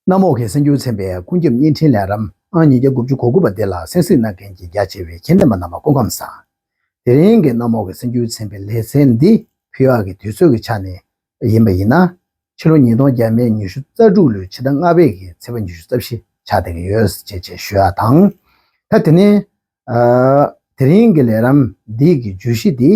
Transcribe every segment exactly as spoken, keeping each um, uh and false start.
གནམ་འོག་གི་སེམས་རྒྱུད་ཚན་པའི་ཀུན་ཁྱབ་བརྙན་འཕྲིན་ལས་རིམ་ཨང་ཉིས་བརྒྱ་དགུ་བཅུ་གོ་དགུ་པ་འདི་ལ་གསན་གཟིགས་གནང་མཁན་གྱི་རྒྱ་ཆེ་བའི་ཁྱེད་རྣམ་པ་རྣམས་སྐུ་ཁམས་བཟང་། དེ་རིང་གི་གནམ་འོག་གི་སེམས་རྒྱུད་ཚན་པའི་ལེ་ཚན་འདི་ཕུལ་བ་གི་དུས་ཚོད་ཀྱི་ཆ་ནས་ཡིན་པ་ཡིན་ན། ཕྱི་ལོ་ཉིས་སྟོང་བརྒྱ་མེད་ཉི་ཤུ་རྩ་དྲུག་ལོའི་ཕྱི་ཟླ་ལྔ་པའི་གི་ཚེས་པ་ཉི་ཤུ་རྩ་བཞི་ཆགས་བསྡད་ཀྱི་ཡོད་ཅེས་ཅེས་ཞུ་ཡ་དང་། ད་དེ་ནས་ཨ་དེ་རིང་གི་ལས་རིམ་འདི་གི་བརྗོད་གཞི་འདི།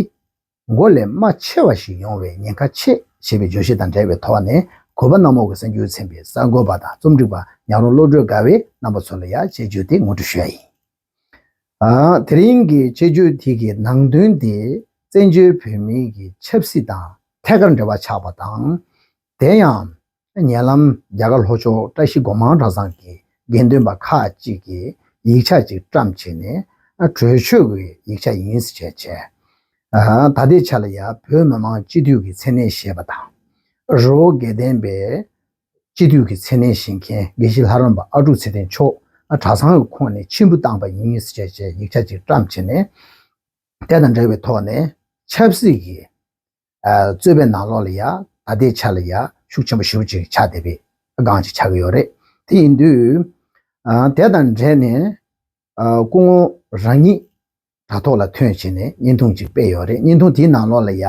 མགོ་ལས་རྨ་ཆེ་བ་ཞིག་ཡོང་བའི་ཉེན་ཁ་ཆེ་ཞེས་པའི་བརྗོད་གཞི་དང་འབྲེལ་བའི་ཐོག་ནས་གུས་པ་གནམ་འོག་གི་གསར་འགྱུར་ཚན་པའི་གསར་འགོད་པ་དང་རྩོམ་སྒྲིག་པ་ཉག་རོང་བློ་གྲོས་དགའ་བས་རྣམ་པ་ཚོ་ལ་ཡང་དཔྱད་བརྗོད་དེ་ངོ་སྤྲོད་ཞུ་ཡ་ཡིན། ཨ། དེ་རིང་གི་དཔྱད་བརྗོད་དེ་གི་ནང་དོན་དེ་བཙན་བྱོལ་བོད་མིའི་གི་ཆབ་སྲིད་དང་ཐད་ཀར་འབྲེལ་བ་ཆགས་པ་དང་། དེ་ཡང་། ཉེ་ལམ་རྒྱ་གར་ལྷོ་ཕྱོགས་བཀྲ་ཤིས་སྒོ་མང་གྲྭ་ཚང་གི་དགེ་འདུན་པ་ཁག་ཅིག་གིས་ཡིག་ཆ་ཅིག་བཀྲམ་བྱས་ནས་གྲོས་ཆོད་ཀྱི་ཡིག་ཆ་ཡིན་ཟེར་བྱས་བྱས། ད་ལྟའི་ཆ་ལ་ཡང་བོད་མི་མང་སྤྱི་འཐུས་ཀྱི་མཚན་གནས་བཞེས་པ་དང་། རི་བོ་དགེ་ལྡན་པའི་སྤྱི་འཐུས་ཀྱི་མཚན་གནས་བཞེས་མཁན་དགེ་བཤེས་ལྷ་རམས་པ་ཨ་ཀྲུག་ཚེ་བརྟན་མཆོག་གྲྭ་ཚང་གི་ཁོངས་ནས་ཕྱིར་འབུད་བཏང་པ་ཡིན་ཟེར་བྱས་བྱས་ཡིག་ཆ་ཅིག་བཀྲམ་བྱས་ནས། དེ་དང་འབྲེལ་བའི་ཐོག་ནས་ཆབ་སྲིད་ཀྱི་ཨ་རྩོད་པའི་ནང་ལོགས་ལ་ཡ་ད་ལྟའི་ཆ་ལ་ཡ་ཤུགས་ཆེན་པོ་ཞེ་པོ་ཅིག་ཆགས་བསྡད་པའི་སྒང་ཅིག་ཆགས་ཀྱི་ཡོད་རེད། དེ་ཡིན་དུས་ཨ་དེ་དང་འབྲེལ་ནས་ཨ་སྐུ་ངོ་རང་ཉིད་དྲ་ཐོག་ལ་ཐོན་བྱས་ནས་བརྙན་ཐུང་ཅིག་སྤེལ་ཡོད་རེད། བརྙན་ཐུང་དེའི་ནང་ལོགས་ལ་ཡ་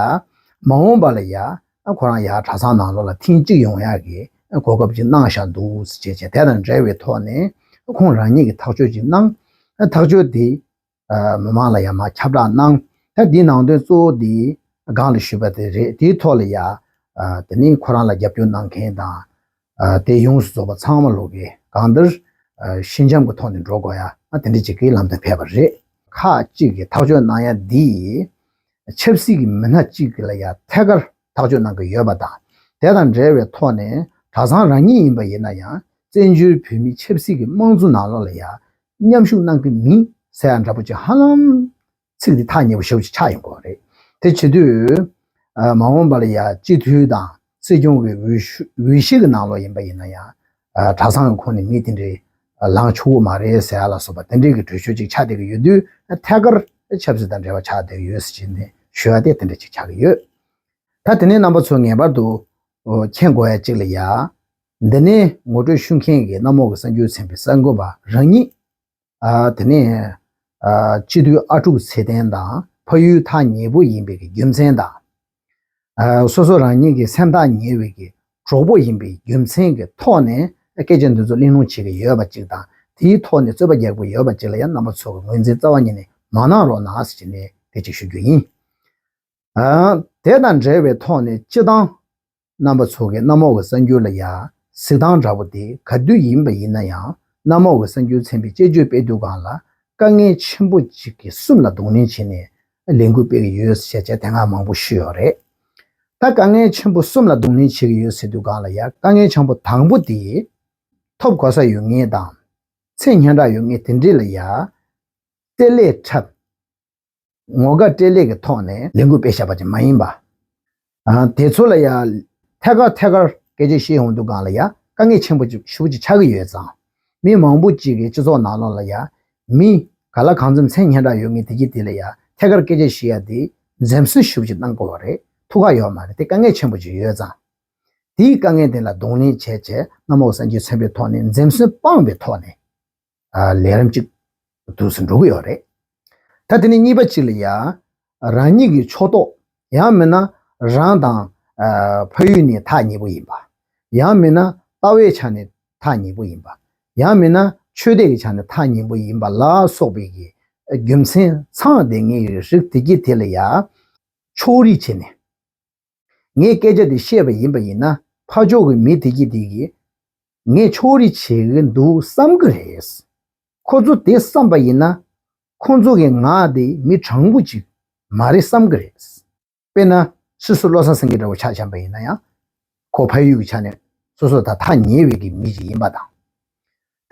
མ་འོངས་པ་ལ་ཡ་ཨ་ཁོ་རང་ཡ་གྲྭ་ཚང་ནང་ལོགས་ལ་ཐེངས་གཅིག་ཡོང་ཡག་གི་ཨ་གོ་སྐབས་ཅིག་གནང་བཞག་འདུག་ཟེར་བྱས་བྱས་དེ་དང་འབྲེལ་བའི་ཐོག་ནས་ཁོང་རང་ཉིད་ཀྱིས་ཐག་གཅོད་ཅིག་གནང་། ཨ་ཐག་གཅོད་དེ། ཨ་མི་མང་ལ་ཡང་མར་ཁྱབ་བསྒྲགས་གནང་། ད་འདིའི་ནང་དོན་གཙོ་བོ་འདི་སྒང་ལ་ཞུས་པ་དེ་རེད། དེའི་ཐོག་ལ་ཡ་ཨ་དེ་ནས་ཁོ་རང་ལ་རྒྱབ་སྐྱོར་གནང་མཁན་དང་། ཨ་དེ་ཡོངས་སུ་རྫོགས་པ་ཚང་མ་ལོག་གི་གང་ལྟར་ཨ་ཞི་འཇམ་གྱི་ཐོག་ནས་འགྲོ་དགོས་ཡ་ཨ་དེ་འདྲ་ཅིག་གི་ལམ་སྟོན་ཕེབས་པ་རེད། ཁག་ཅིག་གིས་ཐག་གཅོད་གནང་ཡ་འདི་ཆབ་སྲིད་ཀྱི་མི་སྣ་གཅིག་ལ་ཡ་ཐད་ཀར་ཐག་གཅོད་གནང་གི་ཡོད་པ་དང་། དེ་དང་འབྲེལ་བའི་ཐོག་ནས་གྲྭ་ཚང་རང་ཉིད་ཡིན་པ་ཡིན་ན་ཡང་བཙན་བྱོལ་བོད་མིའི་ཆབ་སྲིད་ཀྱི་དམངས་གཙོ་ནང་ལོགས་ལ་ཡ། མཉམ་ཞུགས་གནང་གི་མིན་ཟེར་ཡ་འདྲ་པོ་ཅིག་ཧ་ལམ་ཚིག་འདི་ཐག་ཉེ་པོ་ཞེ་པོ་ཅིག་ཆགས་ཡོང་གི་རེད། དེ་བྱེད་དུས་ཨ་མ་འོངས་པ་ལ་ཡ་སྤྱི་འཐུས་དང་སྲིད་སྐྱོང་གི་འོས་ཤོག་འོས་གཞི་གི་ནང་ལོགས་ཡིན་པ་ཡིན་ན་ཡང་ཨ་གྲྭ་ཚང་གི་ཁོངས་ནས་མི་དེ་འདྲའི་ལངས་ཆོག་གི་མ་རེད་ཟེར་ཡ་ལ་སོགས་པ་དེ་འདྲའི་གི་གྲོས་ཆོད་ཅིག་ཆགས་བསྡད་ཀྱི་ཡོད་དུས་ཨ་ཐད་ཀར་ཆབ་སྲིད་དང་འབྲེལ་བ་ཆགས་བསྡད་ཀྱི་ཡོད་ཟེར་བྱས་ནས་ཞུ་ཡ་དེ་དེ་འདྲ་ཅིག་ཆགས་ཀྱི་ཡོད། ད་དེ་ནས་རྣམ་པ་ཚོ་ངེས་པར་དུ་མཁྱེན་དགོས་ཡ་གཅིག་ལ་ཡ། འདི་ནས་ངོ་སྤྲོད་ཞུ་མཁན་གྱི་གནམ་འོག་གི་གསར་འགྱུར་ཚན་པའི་གསར་འགོད་པ་རང་ཉིད། ཨ་དེ་ནས་ཨ་སྤྱི་འཐུས་ཨ་ཀྲུག་ཚེ་བརྟན་དང་ཕ་ཡུལ་ཐག་ཉེ་པོ་ཡིན་པའི་གི་རྒྱུ་མཚན་དང་། ཨ་སོ་སོ་རང་ཉིད་ཀྱི་སེམས་ཐག་ཉེ་བའི་གི་གྲོགས་པོ་ཡིན་པའི་རྒྱུ་མཚན་གྱི་ཐོག་ནས་སྐད་ཆ་འདི་ཚོ་གླེང་སློང་བྱེད་ཀྱི་ཡོད་པ་གཅིག་དང་དེའི་ཐོག་ནས་རྩོད་པ་རྒྱག་དགོས་ཡོད་པ་གཅིག་ལ་ཡང་རྣམ་པ་ཚོ་གི་ངོས་འཛིན་རྩ་བ་ཉིད་ནས་མ་གནང་རོགས་གནང་ཟེར་ནས་དེ་གཅིག་ཞུ་རྒྱུ་ཡིན། ཨ་དེ་དང་འབྲེལ་བའི་ཐོག་ནས་སྤྱི་བཏང་རྣམ་པ་ཚོ་གི་གནམ་འོག་གི་གསར་འགྱུར་ལ་ཡ་གཟིགས་སྟངས་འདྲ་པོ་དེ་ག་དུས་ཡིན་པ་ཡིན་ན་ཡང་གནམ་འོག་གི་གསར་འགྱུར་ཚན་པས་དཔྱད་བརྗོད་སྤེལ་དུས་སྒང་ལ་དཀའ་ངལ་ཆེན་པོ་གཅིག་གི་གསུམ་ལ་གདོང་ལེན་བྱས་ནས་ལས་འགུལ་སྤེལ་གྱི་ཡོད་ཟེར་བྱས་དེ་སྔ་མང་པོ་ཞུས་ཡོད་རེད། ད་དཀའ་ངལ་ཆེན་པོ་གསུམ་ལ་གདོང་ལེན་བྱེད་ཀྱི་ཡོད་ཟེར་དུས་སྒང་ལ་ཡ་དཀའ་ངལ་ཆེན་པོ་དང་པོ་དེ་ཐོབ་གོ་ས་ཡོད་མཁན་དང་མཚན་སྙན་གྲགས་ཡོད་མཁན་དེ་འདྲས་ལ་ཡ་བདེ་ལེགས་འཁྲབ། ངོ་དགའ་སྤྲེལ་ལད་ཀྱི་ཐོག་ནས་ལས་འགུལ་སྤེལ་བཞག་པ་ཅིག་མ་ཡིན་པ། ཨ་དེ་ཚོ་ལ་ཡང་ཐད་ཀར་ཐད་ཀར་སྐད་ཆ་བཤད་ཡོང་དུས་སྒང་ལ་ཡང་དཀའ་ངལ་ཆེན་པོ་ཅིག་ཞེ་པོ་ཅིག་ཆགས་ཀྱི་ཡོད་ཙང་། མི་མང་པོ་ཅིག་གིས་སྤྱི་ཚོགས་ནང་ལོགས་ལ་ཡང་མི་ག་ལ་གང་འཚམ་མཚན་སྙན་གྲགས་ཡོད་མཁན་དེ་གྱིས་དེ་ལ་ཡང་ཐད་ཀར་སྐད་ཆ་བཤད་ཡ་དེ་འཛེམ་ཟོན་ཞེ་པོ་ཅིག་གནང་དགོས་པ་རེད། ཐུགས་ཁག་ཡོད་མ་རེད། དེ་དཀའ་ངལ་ཆེན་པོ་ཅིག་ཡོད་ཙང་། དེའི་དཀའ་ངལ་དེ་ལ་གདོང་ལེན་བྱས་བྱས་གནམ་འོག་གསར་འགྱུར་ཚན་པའི་ཐོག་ནས་འཛེམ་ཟོན་སྤངས་པའི་ཐོག་ནས། ཨ་ལས་རིམ་གཅིག་འདུག་སེ་འགྲོ་གི་ཡོད་རེད། ད་དེ་ནས་གཉིས་པ་གཅིག་ལ་ཡ། རང་ཉིད་ཀྱི་ཕྱོགས་གཏོགས། ཡང་མིན་ན་རང་དང་ཨ་ཕ་ཡུལ་ནས་ཐག་ཉེ་པོ་ཡིན་པ། ཡང་མིན་ན་ལྟ་བའི་ཆ་ནས་ཐག་ཉེ་པོ་ཡིན་པ། ཡང་མིན་ན་ཆོས་དད་ཀྱི་ཆ་ནས་ཐག་ཉེ་པོ་ཡིན་པ་ལ་སོགས་པའི་གི་རྒྱུ་མཚན་ཚང་བསྡད་མཁན་གྱི་རིགས་དེ་གྱིས་དེ་ལ་ཡ། ཕྱོགས་རིས་བྱས་ནས། ངས་སྐད་ཆ་དེ་བཤད་པ་ཡིན་པ་ཡིན་ན་ཕར་ཕྱོགས་ཀྱི་མི་དེ་གྱིས་དེ་གིས་ངས་ཕྱོགས་རིས་བྱེད་ཀྱི་འདུག་བསམ་གྱི་རེད། ཁོ་ཚོ་དེ་བསམ་པ་ཡིན་ན་ཁོ་ཚོ་གི་ང་དེ་མི་དྲང་པོ་ཅིག་མ་རེད་བསམ་གྱི་རེད། དཔེར་ན་སོ་སོ་བློ་བཟང་སེང་གེ་འདྲ་བོ་ཆ་བཞག་པ་ཡིན་ན་ཡང་ཁོ་ཕ་ཡུལ་གྱི་ཆ་ནས་སོ་སོ་དང་ཐག་ཉེ་བའི་གི་མི་ཅིག་ཡིན་པ་དང་།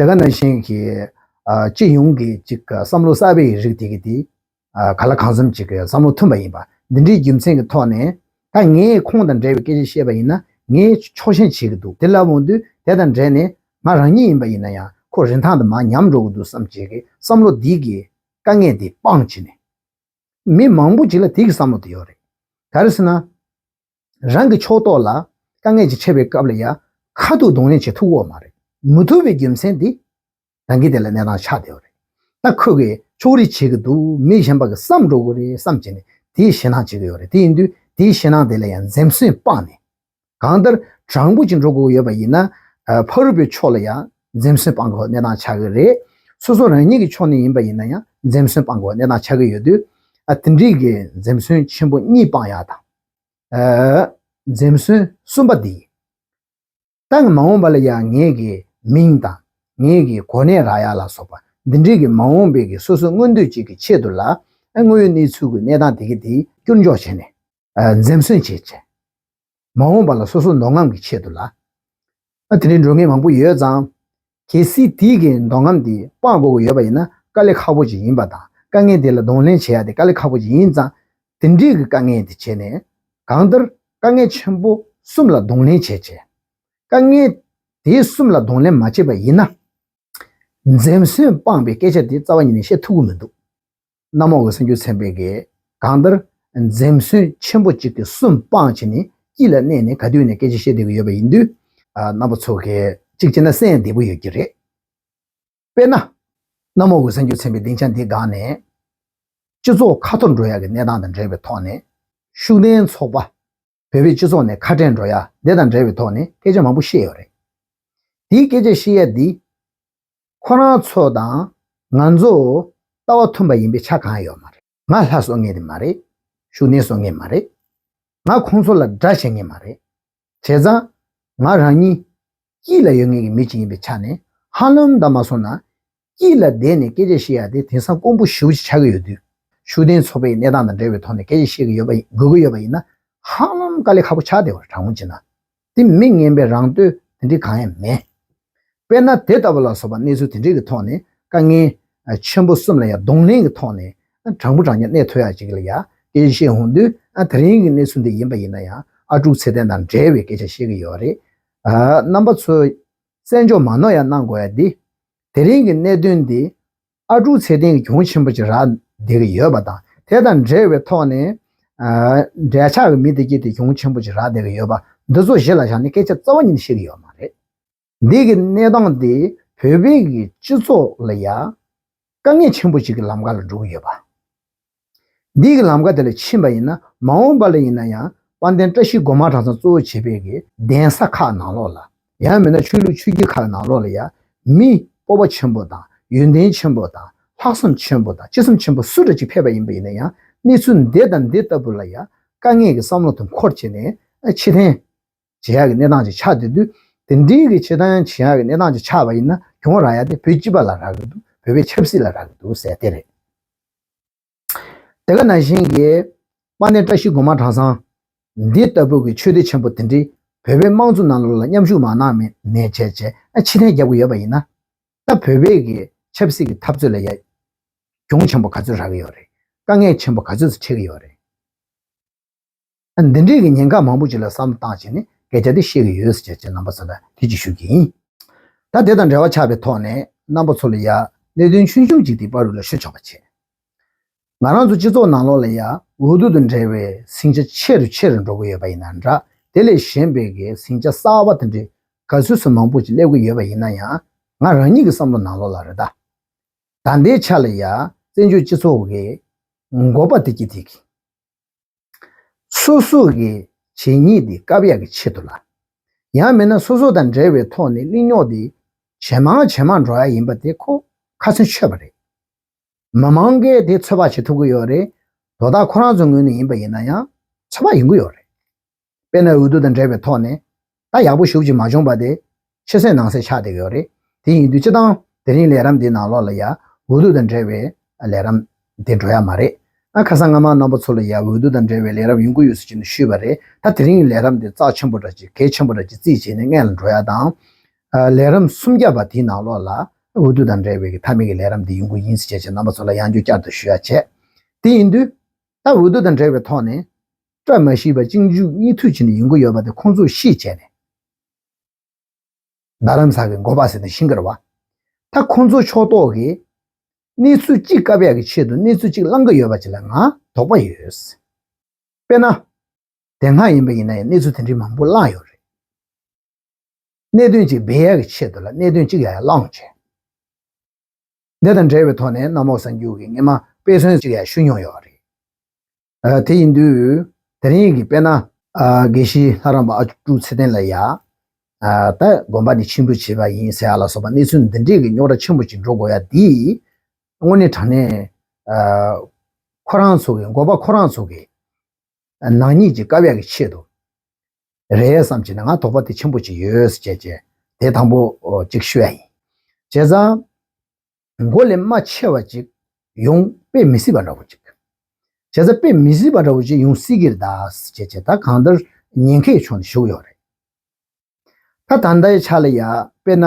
དེ་ག་ནང་བཞིན་གྱི་ཨ་སྤྱི་ཡོངས་ཀྱི་ཅིག་བསམ་བློ་གསར་པའི་རིགས་དེ་གི་དེ། ཨ་ག་ལ་གང་འཚམ་ཅིག་གི་བསམ་བློ་མཐུན་པ་ཡིན་པ། འདི་འདྲའི་རྒྱུ་མཚན་གྱི་ཐོག་ནས་ད་ངས་ཁོང་དང་འབྲེལ་བའི་སྐད་ཆ་བཤད་པ་ཡིན་ན་ངས་ཕྱོགས་ཞེན་བྱེད་ཀྱི་འདུག་དེ་ལབ་འོང་དུས་དེ་དང་འབྲེལ་ནས་ང་རང་ཉིད་ཡིན་པ་ཡིན་ན་ཡང་ཁོ་རིན་ཐང་དུ་མར་ཉམས་འགྲོ་གི་འདུག་བསམ་བྱེད་ཀྱི་བསམ་བློ་འདི་གི་དཀའ་ངལ་འདི་སྤངས་བྱས་ནས། མི་མང་པོ་ཅིག་ལ་དེ་གི་བསམ་བློ་དེ་ཡོད་རེད། ག་རེ་ཟེར་ན། རང་གི་ཕྱོགས་གཏོགས་ལ་དཀའ་ངལ་ཅིག་འཕྲད་པའི་སྐབས་ལ་ཡང་ཁ་ཐུག་གདོང་ལེན་བྱེད་ཐུབ་ཀྱི་ཡོད་མ་རེད། མི་ཐུབ་པའི་རྒྱུ་མཚན་དེ་ད་གིན་དེ་ལ་གནས་སྟངས་ཆགས་བསྡད་ཡོད་རེད། ད་ཁོ་གིས་ཕྱོགས་རིས་བྱེད་ཀྱི་འདུག་མི་གཞན་པ་གིས་བསམ་འགྲོ་གི་རེད་བསམ་བྱས་ནས་དེའི་ཞེད་སྣང་བྱེད་ཀྱི་ཡོད་རེད། དེ་ཡིན་དུས་དེའི་ཞེད་སྣང་དེ་ལ་ཡང་འཛེམ་ཟོན་སྤངས་ནས། གང་ལྟར་དྲང་པོ་ཅིག་འགྲོ་དགོས་ཡོད་པ་ཡིན་ན། ཨ། ཕ་རོལ་པོའི་ཕྱོགས་ལ་ཡང་འཛེམ་ཟོན་སྤང་དགོས་གནས་སྟངས་ཆགས་ཀྱི་རེད། སོ་སོ་རང་ཉིད་ཀྱི་ཕྱོགས་ནས་ཡིན་པ་ཡིན་ན་ཡང་འཛེམ་ཟོན་སྤང་དགོས་གནས་སྟངས་ཆགས་ཀྱི་ཡོད་དུས། ཨ། དེ་འདྲའི་གི་འཛེམ་ཟོན་ཆེན་པོ་གཉིས་སྤང་ཡག་དང་། ཨ། འཛེམ་ཟོན་གསུམ་པ་འདི། ད་ངས་མ་འོངས་པ་ལ་ཡང་ངེད་ཀྱི་མིང་དང་ངེད་ཀྱི་གོ་གནས་རག་ཡག་ལ་སོགས་པ་འདི་འདྲའི་གི་མ་འོངས་པའི་གི་སོ་སོའི་མངོན་འདོད་ཅིག་གི་ཆེད་དུ་ལ། ཨ། དངོས་ཡོད་གནས་ཚུལ་གྱི་གནས་སྟངས་དེ་གི་དེ་བསྐྱུར་འཇོག་བྱས་ནས། ཨ། འཛེམ་ཟོན་བྱེད་བྱས། མ་འོངས་པ་ལ་སོ་སོའི་འདོད་རྔམ་གྱི་ཆེད་དུ་ལ། ཨ། དེ་འདྲའི་འགྲོ་མཁན་མང་པོ་ཡོད་ཙང་། གལ་སྲིད་དེའི་གི་འདོད་རྔམ་དེ་སྤང་དགོས་ཀྱི་ཡོད་པ་ཡིན་ན་དཀའ་ལས་ཁག་པོ་ཅིག་ཡིན་པ་དང་། དཀའ་ངལ་དེ་ལ་གདོང་ལེན་བྱེད་ཡག་དེ་དཀའ་ལས་ཁག་པོ་ཅིག་ཡིན་ཙང་། དེ་འདྲའི་གི་དཀའ་ངལ་དེ་བྱས་ནས། གང་ལྟར་དཀའ་ངལ་ཆེན་པོ་གསུམ་ལ་གདོང་ལེན་བྱས་བྱས། དཀའ་ངལ་དེ་གསུམ་ལ་གདོང་ལེན་མ་བྱས་པ་ཡིན་ན། འཛེམ་ཟོན་སྤངས་པའི་སྐད་ཆ་དེ་རྩ་བ་ཉིད་ནས་བཤད་ཐུབ་ཀྱི་མི་འདུག་གནམ་འོག་གི་སེམས་རྒྱུད་ཚན་པས་ཀྱིས་གང་ལྟར་འཛེམ་ཟོན་ཆེན་པོ་གཅིག་གིས་གསུམ་སྤངས་བྱས་ནས་དཀྱིལ་ལ་གནས་ནས་ག་དུས་ནས་སྐད་ཆ་བཤད་བསྡད་ཀྱི་ཡོད་པ་ཡིན་དུས། ཨ། རྣམ་པ་ཚོ་གིས་གཅིག་བྱས་ན་གསན་བདེ་པོ་ཡོད་ཀྱི་རེད། དཔེར་ན། གནམ་འོག་གི་སེམས་རྒྱུད་ཚན་པའི་སྡིངས་ཆ་འདི་སྒང་ནས། སྤྱི་ཚོགས་ཁ་འཐོར་འགྲོ་ཡག་གི་གནས་སྟངས་དང་འབྲེལ་བའི་ཐོག་ནས། ཤུགས་ལྡན་ཚོགས་པ། བོད་པའི་སྤྱི་ཚོགས་ནས་ཁ་བྲལ་འགྲོ་ཡག་འདི་དང་འབྲེལ་བའི་ཐོག་ནས་སྐད་ཆ་མང་པོ་བཤད་ཡོད་རེད། དེའི་སྐད་ཆ་བཤད་ཡག་འདི། ཁོ་རང་ཚོ་དང་ང་ཚོ་ལྟ་བ་མཐུན་པ་ཡིན་པའི་ཆ་གང་ཡང་ཡོད་མ་རེད། ང་ལྷ་གསོལ་མཁན་དེ་མ་རེད། ཤུགས་ལྡན་གསོལ་མཁན་མ་རེད། ང་ཁོང་ཚོ་ལ་དགྲ་བྱེད་མཁན་མ་རེད། བྱས་ཙང་། ང་རང་ཉིད་དཀྱིལ་ལ་ཡོད་མཁན་གྱི་མི་ཅིག་ཡིན་པའི་ཆ་ནས་ཧ་ལམ་ད་མ་སོང་ན། དཀྱིལ་ལ་བསྡད་ནས་སྐད་ཆ་བཤད་ཡག་དེ་དེང་སང་དཀོན་པོ་ཞེ་པོ་ཅིག་ཆགས་ཀྱི་ཡོད་དུས། ཤུགས་ལྡན་ཚོགས་པའི་གནས་སྟངས་དང་འབྲེལ་བའི་ཐོག་ནས་སྐད་ཆ་བཤད་ཀྱི་ཡོད་པ་ཡིན། དགོས་ཀྱི་ཡོད་པ་ཡིན་ན། ཧ་ལམ་དཀའ་ལས་ཁག་པོ་ཆགས་བསྡད་པ་རེད། དྲང་མོ་བྱས་ན། དེ་མི་ངན་པའི་རང་བསྟོད་དེ་འདྲའི་གང་ཡང་མེད། དཔེར་ན་དེ་ལྟ་བུ་ལ་སོགས་པ་གནས་ཚུལ་དེ་འདྲའི་གི་ཐོག་ནས་དཀའ་ངལ་ཆེན་པོ་གསུམ་ལ་ཡང་གདོང་ལེན་གྱི་ཐོག་ནས་དྲང་པོ་དྲང་རྐྱང་གནས་ཐུབ་ཡག་ཅིག་ལ་ཡང་སྐད་ཆ་བཤད་འོང་དུས། ཨ། དེ་རིང་གི་གནས་ཚུལ་འདི་ཡིན་པ་ཡིན་ན་ཡང་ཨ་ཕྲུག་ཚེ་བརྟན་དང་འབྲེལ་བའི་སྐད་ཆ་བཤད་ཀྱི་ཡོད་རེད། ཨ། རྣམ་པ་ཚོས་གསན་འཇོག་མ་ནོར་ཡང་གནང་དགོས་ཡ་འདི། དེ་རིང་གི་གནད་དོན་འདི་ཨ་ཕྲུག་ཚེ་བརྟན་གྱིས་གྱོང་ཆེན་པོ་ཅིག་རག་བསྡད་ཀྱི་ཡོད་པ་དང་། དེ་དང་འབྲེལ་བའི་ཐོག་ནས། ཨ། འབྲེལ་ཆགས་ཀྱི་མི་དེ་གྱིས་དེ་གྱོང་ཆེན་པོ་ཅིག་རག་བསྡད་ཀྱི་ཡོད་པ་འདི་ཚོ་གཞི་ལ་བཞག་ནས་སྐད་ཆ་རྩ་བ་ཉིད་ནས་བཤད་ཀྱི་ཡོད་མ་རེད། འདི་གི་གནས་སྟངས་འདི་བོད་པའི་གི་སྤྱི་ཚོགས་ལ་ཡ་དཀའ་ངལ་ཆེན་པོ་ཅིག་གི་ལམ་ཁ་ལ་འགྲོ་གི་ཡོད་པ། འདི་གི་ལམ་ཁ་དེ་ལ་ཕྱིན་པ་ཡིན་ན། མ་འོངས་པ་ལ་ཡིན་ན་ཡང་དཔལ་ལྡན་བཀྲ་ཤིས་སྒོ་མང་གྲྭ་ཚང་གཙོ་བོ་བྱས་པའི་གི་གདན་ས་ཁག་ནང་ལོགས་ལ། ཡང་མིན་ན་ཆོས་ལུགས་ཆོས་བརྒྱུད་ཁག་ནང་ལོགས་ལ་ཡ་མི་སྤོབས་པ་ཆེན་པོ་དང་། ཡོན་ཏན་ཆེན་པོ་དང་། ལྷག་བསམ་ཆེན་པོ་དང་། ཅི་བསམ་ཆེན་པོ་སུ་འདྲ་ཅིག་ཕེབས་པ་ཡིན་པ་ཡིན་ན་ཡང་། གནས་ཚུལ་འདི་དང་འདི་ལྟ་བུ་ལ་ཡ་དཀའ་ངལ་གྱི་བསམ་བློ་དེ་འཁོར་བྱས་ནས་ཕྱིར་འཐེན་བྱེད་ཡག་གི་གནས་སྟངས་ཅིག་ཆགས་བསྡད་དུས། དེ་འདྲའི་གི་ཕྱིར་འཐེན་བྱེད་ཡག་གི་གནས་སྟངས་ཅིག་ཆགས་པ་ཡིན་ན། གྱོང་རག་ཡག་དེ་བོད་སྤྱི་པ་ལ་རག་གི་འདུག་བོད་པའི་ཆབ་སྲིད་ལ་རག་གི་འདུག་ཟེར་དེ་རེད། དེ་ག་ནང་བཞིན་གྱི་དཔལ་ལྡན་བཀྲ་ཤིས་སྒོ་མང་གྲྭ་ཚང་འདི་ལྟ་བུ་གི་ཆོས་སྡེ་ཆེན་པོ་དེ་འདྲའི་བོད་པའི་དམངས་གཙོ་ནང་ལོགས་ལ་མཉམ་ཞུགས་མ་གནང་མིན་ནས་བྱས་བྱས། ཨ། ཕྱིར་འཐེན་རྒྱབ་ཀྱི་ཡོད་པ་ཡིན་ན། ད་བོད་པའི་གི་ཆབ་སྲིད་ཀྱི་འཐབ་རྩོད་ལ་ཡ་གྱོང་ཆེན་པོ་ག་ཚོད་རག་གི་ཡོད་རེད། དཀའ་ངལ་ཆེན་པོ་ག་ཚོད་ཅིག་འཕྲད་ཀྱི་ཡོད་རེད། ཨ། འདི་འདྲའི་གི་ཉེན་ཁ་མང་པོ་ཅིག་ལ་བསམ་བློ་བཏང་བྱས་ནས་སྐད་ཆ་འདི་བཤད་ཀྱི་ཡོད་ཟེར་བྱས་བྱས་རྣམ་པ་ཚོ་ལ་དེ་ཅིག་ཞུ་གི་ཡིན། ད་དེ་དང་འབྲེལ་བ་ཆགས་པའི་ཐོག་ནས་རྣམ་པ་ཚོ་ལ་ཡ་གནད་དོན་ཆུང་ཆུང་ཅིག་དེ་བར་རུ་ལ་ཞུ་ཆོག་པ་བྱས། ང་རང་ཚོ་སྤྱི་ཚོགས་ནང་ལོགས་ལ་ཡ་འོས་བསྡུ་དང་འབྲེལ་བའི་ཟིང་ཆ་ཆེ་རུ་ཆེ་རུ་འགྲོ་གི་ཡོད་པ་ཡིན་ན་འདྲ། དེ་ལས་གཞན་པའི་གི་ཟིང་ཆ་གསར་པ་དེ་འདྲའི་ག་ཚོད་ཙམ་མང་པོ་ཅིག་སླེབས་ཀྱི་ཡོད་པ་ཡིན་ན་ཡང་། ང་རང་ཉིད་ཀྱི་བསམ་བློ་ནང་ལོགས་ལ་རེད་ད། ད་ལྟའི་ཆ་ལ་ཡ་བཙན་བྱོལ་སྤྱི་ཚོགས་ཀྱི་འགོ་པ་དེ་གྱིས་དེ་གི་སོ་སོ་གི་བྱས་ཉེས་དེ་བཀབ་ཡག་གི་ཆེད་དུ་ལ། ཡང་མིན་ན་སོ་སོ་དང་འབྲེལ་བའི་ཐོག་ནས་གླེང་རྙོག་དེ་ཇེ་མང་ཇེ་མང་འགྲོ་ཡ་ཡིན་པ་དེ་ཁོ་ཁ་ཚོན་ཆོད་པ་རེད། མི་མང་གིས་དེ་ཚོད་དཔག་བྱེད་ཐུབ་ཀྱི་ཡོད་རེད། དོ་བདག་ཁོ་རང་ཚོའི་ངོས་ནས་ཡིན་པ་ཡིན་ན་ཡང་ཚོད་དཔག་ཡོང་གི་ཡོད་རེད། དཔེར་ན་འོས་བསྡུ་དང་འབྲེལ་བའི་ཐོག་ནས་ད་ཡག་པོ་ཞེ་པོ་ཅིག་མ་བྱུང་བ་དེ་ཕྱི་གསལ་ནང་གསལ་ཆགས་བསྡད་ཀྱི་ཡོད་རེད། དེ་ཡིན་དུས་སྤྱིར་བཏང་དེ་རིང་ལས་རིམ་འདིའི་ནང་ལོགས་ལ་ཡ་འོས་བསྡུ་དང་འབྲེལ་བའི་ལས་རིམ་དེ་འགྲོ་ཡ་མ་རེད། ཨ། ཁ་སང་སྔ་མ་རྣམ་པ་ཚོ་ལ་ཡ་འོས་བསྡུ་དང་འབྲེལ་བའི་ལས་རིམ་ཡོང་གི་ཡོད་ཟེར་བྱས་ནས་ཞུས་པ་རེད། ད་དེ་རིང་གི་ལས་རིམ་འདི་རྩ་ཆེན་པོ་འདྲ་ཅིག་གལ་ཆེན་པོ་འདྲ་ཅིག་བརྩིས་བྱས་ནས་སྔོན་ལ་འགྲོ་ཡ་དང་། ཨ། ལས་རིམ་སུམ་བརྒྱ་པ་དེའི་ནང་ལོགས་ལ་འོས་བསྡུ་དང་འབྲེལ་བའི་གི་མཐའ་མའི་གི་ལས་རིམ་འདི་ཡོང་གི་ཡིན་ཟེར་བྱས་བྱས་རྣམ་པ་ཚོ་ལ་ཡང་བསྐྱར་བསྐྱར་དུ་ཞུ་ཡ་བྱས། དེ་ཡིན་དུས། ད་འོས་བསྡུ་དང་འབྲེལ་བའི་ཐོག་ནས་བཀྲ་མ་ཤིས་པ་གཅིག་མཇུག་གཉིས་མཐུད་བྱས་ནས་ཡོང་གི་ཡོད་པ་དེ་ཁོང་ཚོས་ཤེས་བྱས་ནས། རྡ་རམ་ས་གི་འགོ་པ་ཟེར་ནས་ཤེས་ཀྱི་རེད་བ། ད་ཁོང་ཚོ་ཕྱོགས་གཏོགས་ཀྱིས་གནས་ཚུལ་གཅིག་བཀབ་ཡག་གི་ཆེད་དུ་གནས་ཚུལ་གཅིག་བསླང་གི་ཡོད་པ་ཅིག་ལ་ང་དོགས་པ་ཡོད། དཔེར་ན། དེ་སྔ་ཡིན་པ་ཡིན་ན་ཡང་གནས་ཚུལ་དེ་འདྲའི་མང་པོ་བསླངས་ཡོད་རེད། གནད་དོན་ཅིག་སྦས་ཡག་གི་ཆེད་དུ་ལ་གནད་དོན་ཅིག་ཡང་བླངས་བྱས། འདི་དང་འབྲེལ་བའི་ཐོག་ནས་གནམ་འོག་གསར་འགྱུར་གྱིས་སྔོན་མ་དཔེ་མཚོན་ཅིག་ཡང་ཞུ་མྱོང་ཡོད་རེད། ཨ། དེ་ཡིན་དུས་དེ་རིང་གི་དཔེར་ན། ཨ། དགེ་བཤེས་ལྷ་རམས་པ་ཨ་ཀྲུག་ཚེ་བརྟན་ལ་ཡ། ཨ། ད་དགོན་པ་ནས་ཕྱིར་འབུད་བྱས་པ་ཡིན་ཟེར་ཡ་ལ་སོགས་པ་གནས་ཚུལ་འདི་འདྲས་ཀྱི་རྙོག་དྲ་ཆེན་པོ་ཅིག་འགྲོ་དགོས་ཡ་འདི། དངོས་གནས་དྲང་གནས། ཨ། ཁོ་རང་ཚོ་གི་འགོ་པ་ཁོ་རང་ཚོ་གི་ནག་ཉེས་ཀྱི་བཀབ་ཡག་གི་ཆེད་དུ་རེད་བསམ་བྱས་ནས་ང་དོགས་པ་དེ་ཆེན་པོ་ཅིག་ཡོད་ཟེར་བྱས་བྱས་དེ་དང་པོ་ཅིག་ཞུ་ཡ་ཡིན། བྱས་ཙང་། མགོ་ལས་རྨ་ཆེ་བ་ཅིག་ཡོང་དཔེ་མི་སྲིད་པ་འདྲ་བོ་ཅིག་བྱས་ཙང་དཔེ་མི་སྲིད་པ་འདྲ་བོ་ཅིག་ཡོང་སྲིད་ཀྱི་རེད་ད་ཟེར་བྱས་བྱས་ད་གང་ལྟར་ཉེན་ཁའི་ཕྱོགས་ནས་ཞུགས་ཡོད་རེད། ད་ད་ལྟའི་ཆ་ལ་ཡ་དཔེར་ན།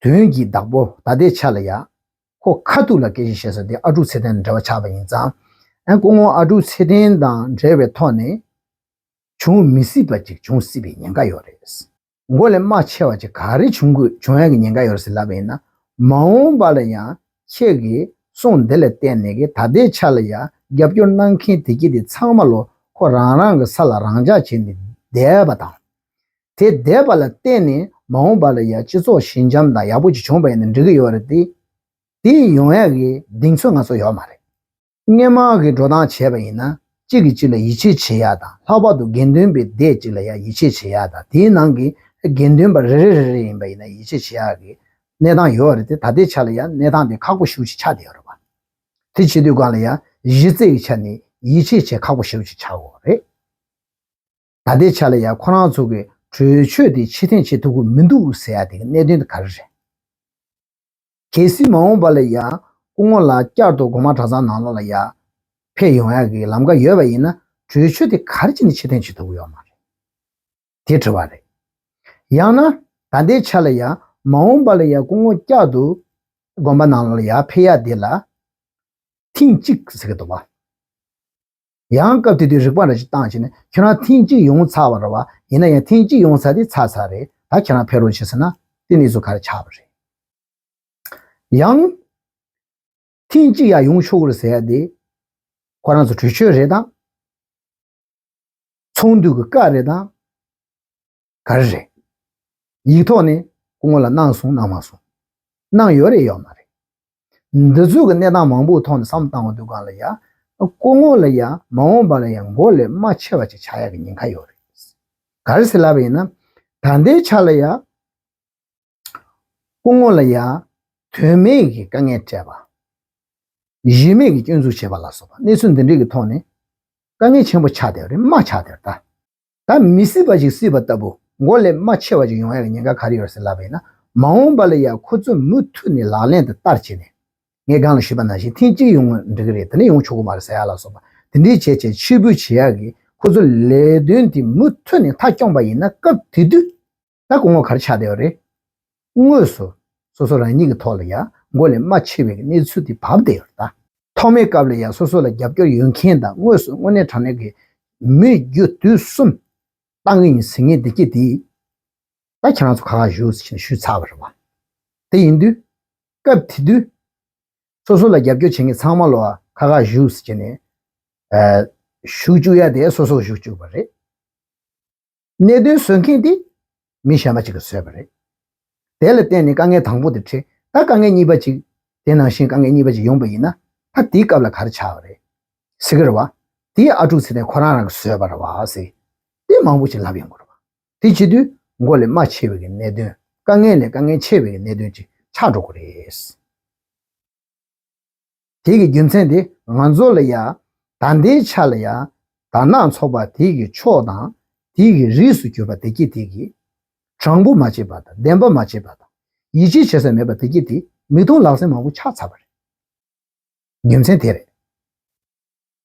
དོན་གྱི་བདག་པོ་ད་ལྟའི་ཆ་ལ་ཡ། ཁོ་ཁ་ཐུག་ལ་སྐད་ཆ་བཤད་ས་དེ་ཨ་ཀྲུག་ཚེ་བརྟན་དང་འབྲེལ་བ་ཆགས་པ་ཡིན་ཙང་། ཨ། སྐུ་ངོ་ཨ་ཀྲུག་ཚེ་བརྟན་དང་འབྲེལ་བའི་ཐོག་ནས། བྱུང་མི་སྲིད་པ་ཅིག་བྱུང་སྲིད་པའི་ཉེན་ཁ་ཡོད་རེད། མགོ་ལས་རྨ་ཆེ་བ་ཅིག་ག་རེ་བྱུང་དགོས་བྱུང་ཡག་གི་ཉེན་ཁ་ཡོད་རེད་ཟེར་ལབ་པ་ཡིན་ན། མ་འོངས་པ་ལ་ཡང་ཁྱེད་ཀྱི་གསུང་འདི་ལ་བརྟེན་ནས་ཀྱི་ད་ལྟའི་ཆ་ལ་ཡང་རྒྱབ་སྐྱོར་གནང་མཁན་དེ་གྱད་དེ་ཚང་མ་ལོ་ཁོ་རང་རང་གི་ས་ལ་རང་འཇགས་བྱས་ནས་བསྡད་པ་དང་། དེ་བསྡད་པ་ལ་བརྟེན་ནས་མ་འོངས་པ་ལ་ཡང་སྤྱི་ཚོགས་ཞི་འཇམ་དང་ཡག་པོ་ཅིག་བྱུང་བ་ཡིན་ན་འགྲིག་གི་ཡོད་རེད་དེ། དེ་ཡོང་ཡག་གི་གདེང་ཚོད་ང་ཚོ་ཡོད་མ་རེད། སྔོན་མ་གི་འགྲོ་སྟངས་བྱས་པ་ཡིན་ན་གཅིག་གིས་གཅིག་ལ་ཡིད་ཆེས་བྱེད་ཡག་དང་ལྷག་པར་དུ་དགེ་འདུན་པའི་སྡེ་གཅིག་ལ་ཡང་ཡིད་ཆེས་བྱེད་ཡག་དང་དེའི་ནང་གི་དགེ་འདུན་པ་རེ་རེ་རེ་རེ་ཡིན་པ་ཡིན་ན་ཡིད་ཆེས་བྱེད་ཡག་གི་གནས་སྟངས་ཡོད་རེད་དེ་ད་ལྟའི་ཆ་ལ་ཡང་གནས་སྟངས་དེ་ཁག་པོ་ཞེ་པོ་ཅིག་ཆགས་བསྡད་ཡོད་རེད་བ། དེ་བྱེད་དུས་སྒང་ལ་ཡང་གཞི་རྩའི་ཆ་ནས་ཡིད་ཆེས་བྱེད་ཁག་པོ་ཞེ་པོ་ཅིག་ཆགས་ཡོད་རེད། ད་ལྟའི་ཆ་ལ་ཡང་ཁོ་རང་ཚོ་གི་གྲོས་ཆོད་དེ་ཕྱིར་འཐེན་བྱེད་ཐུབ་ཀྱི་མི་འདུག་ཟེར་ཡག་དེ་གི་གནད་དོན་དེ་ག་རེ་རེད། གལ་སྲིད་མ་འོངས་པ་ལ་ཡང་སྐུ་ངོ་ལགས་བསྐྱར་དུ་དགོན་པ་གྲྭ་ཚང་ནང་ལོགས་ལ་ཡང་ཕེབས་ཡོང་ཡག་གི་ལམ་ཁ་ཡོད་པ་ཡིན་ན་གྲོས་ཆོད་དེ་ག་རེ་བྱས་ནས་ཕྱིར་འཐེན་བྱེད་ཐུབ་ཀྱི་ཡོད་མ་རེད། དེ་དྲི་བ་རེད། ཡང་ན་ད་ལྟའི་ཆ་ལ་ཡང་མ་འོངས་པ་ལ་ཡང་སྐུ་ངོ་བསྐྱར་དུ་དགོན་པ་ནང་ལོགས་ལ་ཡང་ཕེབས་ཡག་དེ་ལ་ཐེངས་གཅིག་ཟེར་གི་འདུག་བ། ཡང་སྐབས་དེ་དུས་རིག་པ་འདྲ་ཞིག་བཏང་བྱས་ནས་ཁྱོད་རང་ཐེངས་གཅིག་ཡོང་ཚར་བ་རེད་བ། ཡིན་ན་ཡང་ཐེངས་གཅིག་ཡོང་ཚར་དེ་ཚར་ཚར་རེད། ད་ཁྱོད་རང་ཕེབས་རོགས་བྱེད་ཟེར་ན་དེ་གནས་ཚུལ་ག་རེ་ཆགས་པ་རེད། ཡང་ཐེངས་གཅིག་ཡང་ཡོང་ཆོག་གི་རེད་ཟེར་ཡ་དེ་ཁོ་རང་ཚོ་གྲོས་ཆོད་རེད་དམ། ཚོགས་འདུ་གི་བཀའ་རེད་དམ། ག་རེ་རེད། ཡིག་ཐོག་ནས་སྐུ་ངོ་ལ་གནང་སོང་གནང་མ་སོང་། གནང་ཡོད་རེད་ཡོད་མ་རེད། འདི་ཚོ་གི་གནས་སྟངས་མང་པོའི་ཐོག་ནས་བསམ་བློ་བཏང་བ་དུས་སྒང་ལ་ཡ། སྐུ་ངོ་ལ་ཡ་མ་འོངས་པ་ལ་ཡ་མགོ་ལས་རྨ་ཆེ་བ་ཅིག་ཆགས་ཡག་གི་ཉེན་ཁ་ཡོད་རེད། ག་རེ་ཟེར་ལབ་པ་ཡིན་ན། ད་ལྟའི་ཆ་ལ་ཡ། སྐུ་ངོ་ལ་ཡ། དོན་མེད་ཀྱི་དཀའ་ངལ་སྤྲད་པ། གཞི་མེད་ཀྱི་སྐྱོན་འཛུགས་བྱས་པ་ལ་སོགས་པ་གནས་ཚུལ་འདི་འདྲའི་གི་ཐོག་ནས། དཀའ་ངལ་ཆེན་པོ་ཆགས་བསྡད་པ་རེད། རྨ་ཆགས་བསྡད་པ་རེད་ད། ད་མི་སྲིད་པ་ཞིག་སྲིད་པ་ལྟ་བུ་མགོ་ལས་རྨ་ཆེ་བ་ཞིག་ཡོང་ཡག་གི་ཉེན་ཁ་ག་རེ་ཡོད་ཟེར་ལབ་པ་ཡིན་ན། མ་འོངས་པ་ལ་ཡ་ཁོ་ཚོས་མུ་མཐུད་ནས་ལག་ལེན་དུ་བསྟར་བྱས་ནས། ངས་སྒང་ལ་ཞུས་པ་ནང་བཞིན་ཐེངས་གཅིག་ཡོང་འགྲིག་གི་རེད། དེ་ནས་ཡོང་ཆོག་གི་མ་རེད་ཟེར་ཡག་ལ་སོགས་པ་དེ་འདྲའི་བྱས་བྱས་ཕྱིར་འབུད་བྱེད་ཡག་གི་ཁོ་ཚོ་ལས་དོན་དེ་མུ་མཐུད་ནས་མཐའ་སྐྱོང་པ་ཡིན་ན་སྐབས་དེ་དུས། ད་སྐུ་ངོ་ག་རེ་ཆགས་བསྡད་པ་རེད། དངོས་སུ་སོ་སོ་རང་ཉིད་ཀྱི་ཐོག་ལ་ཡ་མགོ་ལས་རྨ་ཆེ་བའི་གནས་ཚུལ་དེ་བབས་བསྡད་ཡོད་རེད་ད། ཐོག་མའི་སྐབས་ལ་ཡ་སོ་སོ་ལ་རྒྱབ་སྐྱོར་ཡོད་མཁན་དང་དངོས་སུ་དངོས་གནས་དྲང་གནས་ཀྱི་མི་རྒྱུ་དུས་གསུམ་བཏང་གི་ཡིན་ཟེར་མཁན་བདེ་སྐྱིད་དེ། ད་ཁྱེད་རང་ཚོ་ཁ་ཁ་བཞུགས་ཟེར་ཞུས་ཚར་བ་རེད་བ། དེ་ཡིན་དུས། སྐབས་དེ་དུས། སོ་སོ་ལ་རྒྱབ་སྐྱོར་བྱེད་མཁན་ཚང་མ་ལོ་ཁ་ཁ་བཞུགས་ཟེར་ནས། ཨ། ཞུ་བཅུག་ཡ་དེ་སོ་སོ་ཞུ་བཅུག་པ་རེད། གནད་དོན་བཟོ་མཁན་དེ་མི་གཞན་པ་ཅིག་གིས་བཟོས་པ་རེད། དེ་ལ་བརྟེན་ནས་དཀའ་ངལ་དང་པོ་དེ་འཕྲད། ད་དཀའ་ངལ་གཉིས་པ་ཅིག་དེ་ནང་བཞིན་དཀའ་ངལ་གཉིས་པ་ཅིག་ཡོང་པ་ཡིན་ན། ད་དེའི་སྐབས་ལ་ག་རེ་ཆགས་པ་རེད། ཟེར་གི་རེད་བ། དེ་ཨ་ཀྲུག་ཚེ་བརྟན་ཁོ་རང་རང་གིས་བཟོས་པ་རེད་བ་ཟེར། དེ་མང་པོ་ཅིག་ལབ་ཡོང་གི་རེད་བ། དེ་བྱེད་དུས་མགོ་ལས་རྨ་ཆེ་བའི་གི་གནད་དོན། དཀའ་ངལ་ལས་དཀའ་ངལ་ཆེ་བའི་གི་གནད་དོན་ཅིག་ཆགས་འགྲོ་གི་རེད། དེ་གི་རྒྱུ་མཚན་དེ་ང་ཚོ་ལ་ཡ། ད་ལྟའི་ཆ་ལ་ཡ། དར་ནག་ཚོགས་པ་དེ་གི་ཕྱོགས་དང་། དེ་གི་རིས་སུ་གྱུར་པ་བདེ་སྐྱིད་དེ་གི། དྲང་པོ་མ་བྱས་པ་དང་བདེན་པ་མ་བྱས་པ་དང་། ཡིད་ཆེས་བྱེད་ས་མེད་པ་བདེ་སྐྱིད་དེ་མིག་མཐོང་ལག་ཟིན་མང་པོ་ཆགས་ཚར་བ་རེད། རྒྱུ་མཚན་དེ་རེད།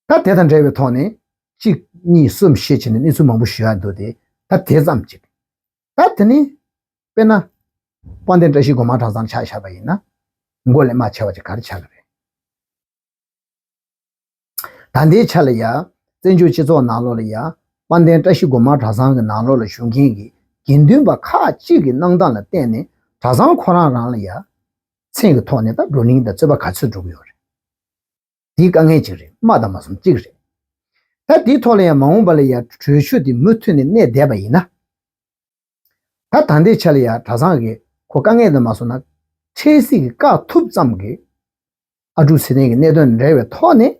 ད་དེ་དང་འབྲེལ་བའི་ཐོག་ནས་གཅིག་གཉིས་གསུམ་བཤད་བྱས་ནས་གནས་ཚུལ་མང་པོ་ཞུ་ཡ་འདུག་སྟེ། ད་དེ་ཙམ་གཅིག་ད་དེ་ནི་དཔེར་ན་དཔལ་ལྡན་བཀྲ་ཤིས་སྒོ་མང་གྲྭ་ཚང་ཆ་བཞག་པ་ཡིན་ན་མགོ་ལས་རྨ་ཆེ་བ་ཅིག་ག་རེ་ཆགས་ཀྱི་རེད། ད་ལྟའི་ཆ་ལ་ཡ་བཙན་བྱོལ་སྤྱི་ཚོགས་ནང་ལོགས་ལ་ཡ་དཔལ་ལྡན་བཀྲ་ཤིས་སྒོ་མང་གྲྭ་ཚང་གི་ནང་ལོགས་ལ་བཞུགས་མཁན་གྱི་དགེ་འདུན་པ་ཁག་ཅིག་གི་གནང་སྟངས་ལ་བརྟེན་ནས་གྲྭ་ཚང་ཁོ་རང་རང་ལ་ཡ་མཚན་གྱི་ཐོག་ནས་ད་བགྲོ་གླེང་དང་རྩོད་པ་ག་ཚོད་འགྲོ་གི་ཡོད་རེད། དེའི་དཀའ་ངལ་ཅིག་རེད། རྨ་དང་མ་སོང་གཅིག་རེད། ད་དེའི་ཐོག་ལ་ཡང་མ་འོངས་པ་ལ་ཡང་གྲོས་ཆོད་དེ་མུ་མཐུད་ནས་གནས་བསྡད་པ་ཡིན་ན། ད་ད་ལྟའི་ཆ་ལ་ཡ་གྲྭ་ཚང་གི་ཁོ་དཀའ་ངལ་འདི་མ་སོང་ན། འཕྲལ་སྲིད་ཀྱི་བཀག་ཐུབ་ཙམ་གྱི་ཨ་འབྲུག་ཚེ་བརྟན་གྱི་གནད་དོན་འབྲེལ་བའི་ཐོག་ནས་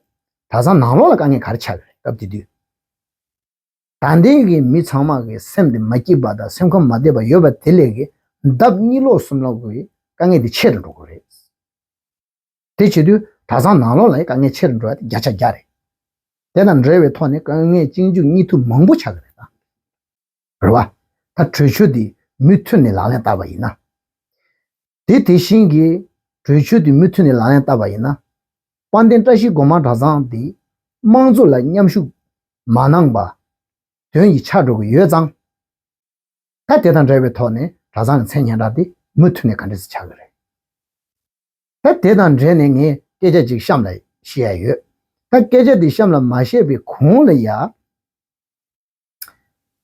གྲྭ་ཚང་ནང་ལོགས་ལ་དཀའ་ངལ་ག་རེ་ཆགས་ཀྱི་རེད། སྐབས་དེ་དུས་ད་ལྟའི་གི་མི་ཚང་མ་གི་སེམས་དེ་མ་སྐྱིད་པ་དང་སེམས་ཁམས་མ་བདེ་བ་ཡོད་པ་དེ་ལས་ཀྱི་ལྡབ་གཉིས་ལོག་གསུམ་ལོག་གི་དཀའ་ངལ་དེ་ཆེ་རུ་འགྲོ་གི་རེད། དེ་བྱེད་དུས་གྲྭ་ཚང་ནང་ལོགས་ལ་དཀའ་ངལ་ཆེ་རུ་འགྲོ་བ་དེ་བརྒྱ་ཆ་བརྒྱ་རེད། དེ་དང་འབྲེལ་བའི་ཐོག་ནས་དཀའ་ངལ་གཅིག་མཇུག་གཉིས་མཐུད་མང་པོ་ཆགས་ཀྱི་རེད་ད། རེད་བ། ད་གྲོས་ཆོད་འདི་མུ་མཐུད་ནས་ལག་ལེན་བསྟར་བ་ཡིན་ན། དེ་དེ་བཞིན་གྱི་གྲོས་ཆོད་འདི་མུ་མཐུད་ནས་ལག་ལེན་བསྟར་བ་ཡིན་ན། དཔལ་ལྡན་བཀྲ་ཤིས་སྒོ་མང་གྲྭ་ཚང་འདི་དམངས་གཙོ་ལ་མཉམ་ཞུགས་མ་གནང་པ་དོན་གྱི་ཆགས་འགྲོ་གི་ཡོད་ཙང་། ད་དེ་དང་འབྲེལ་བའི་ཐོག་ནས་གྲྭ་ཚང་གི་མཚན་སྙན་གྲགས་དེ་མུ་མཐུད་ནས་ག་འདྲ་ཞིག་ཆགས་ཀྱི་རེད། ད་དེ་དང་འབྲེལ་ནས་ངས་སྐད་ཆ་ཅིག་གཤམ་ལ་བཤད་ཡ་ཡོད། ད་སྐད་ཆ་འདི་གཤམ་ལ་མ་བཤད་པའི་གོང་ལ་ཡ།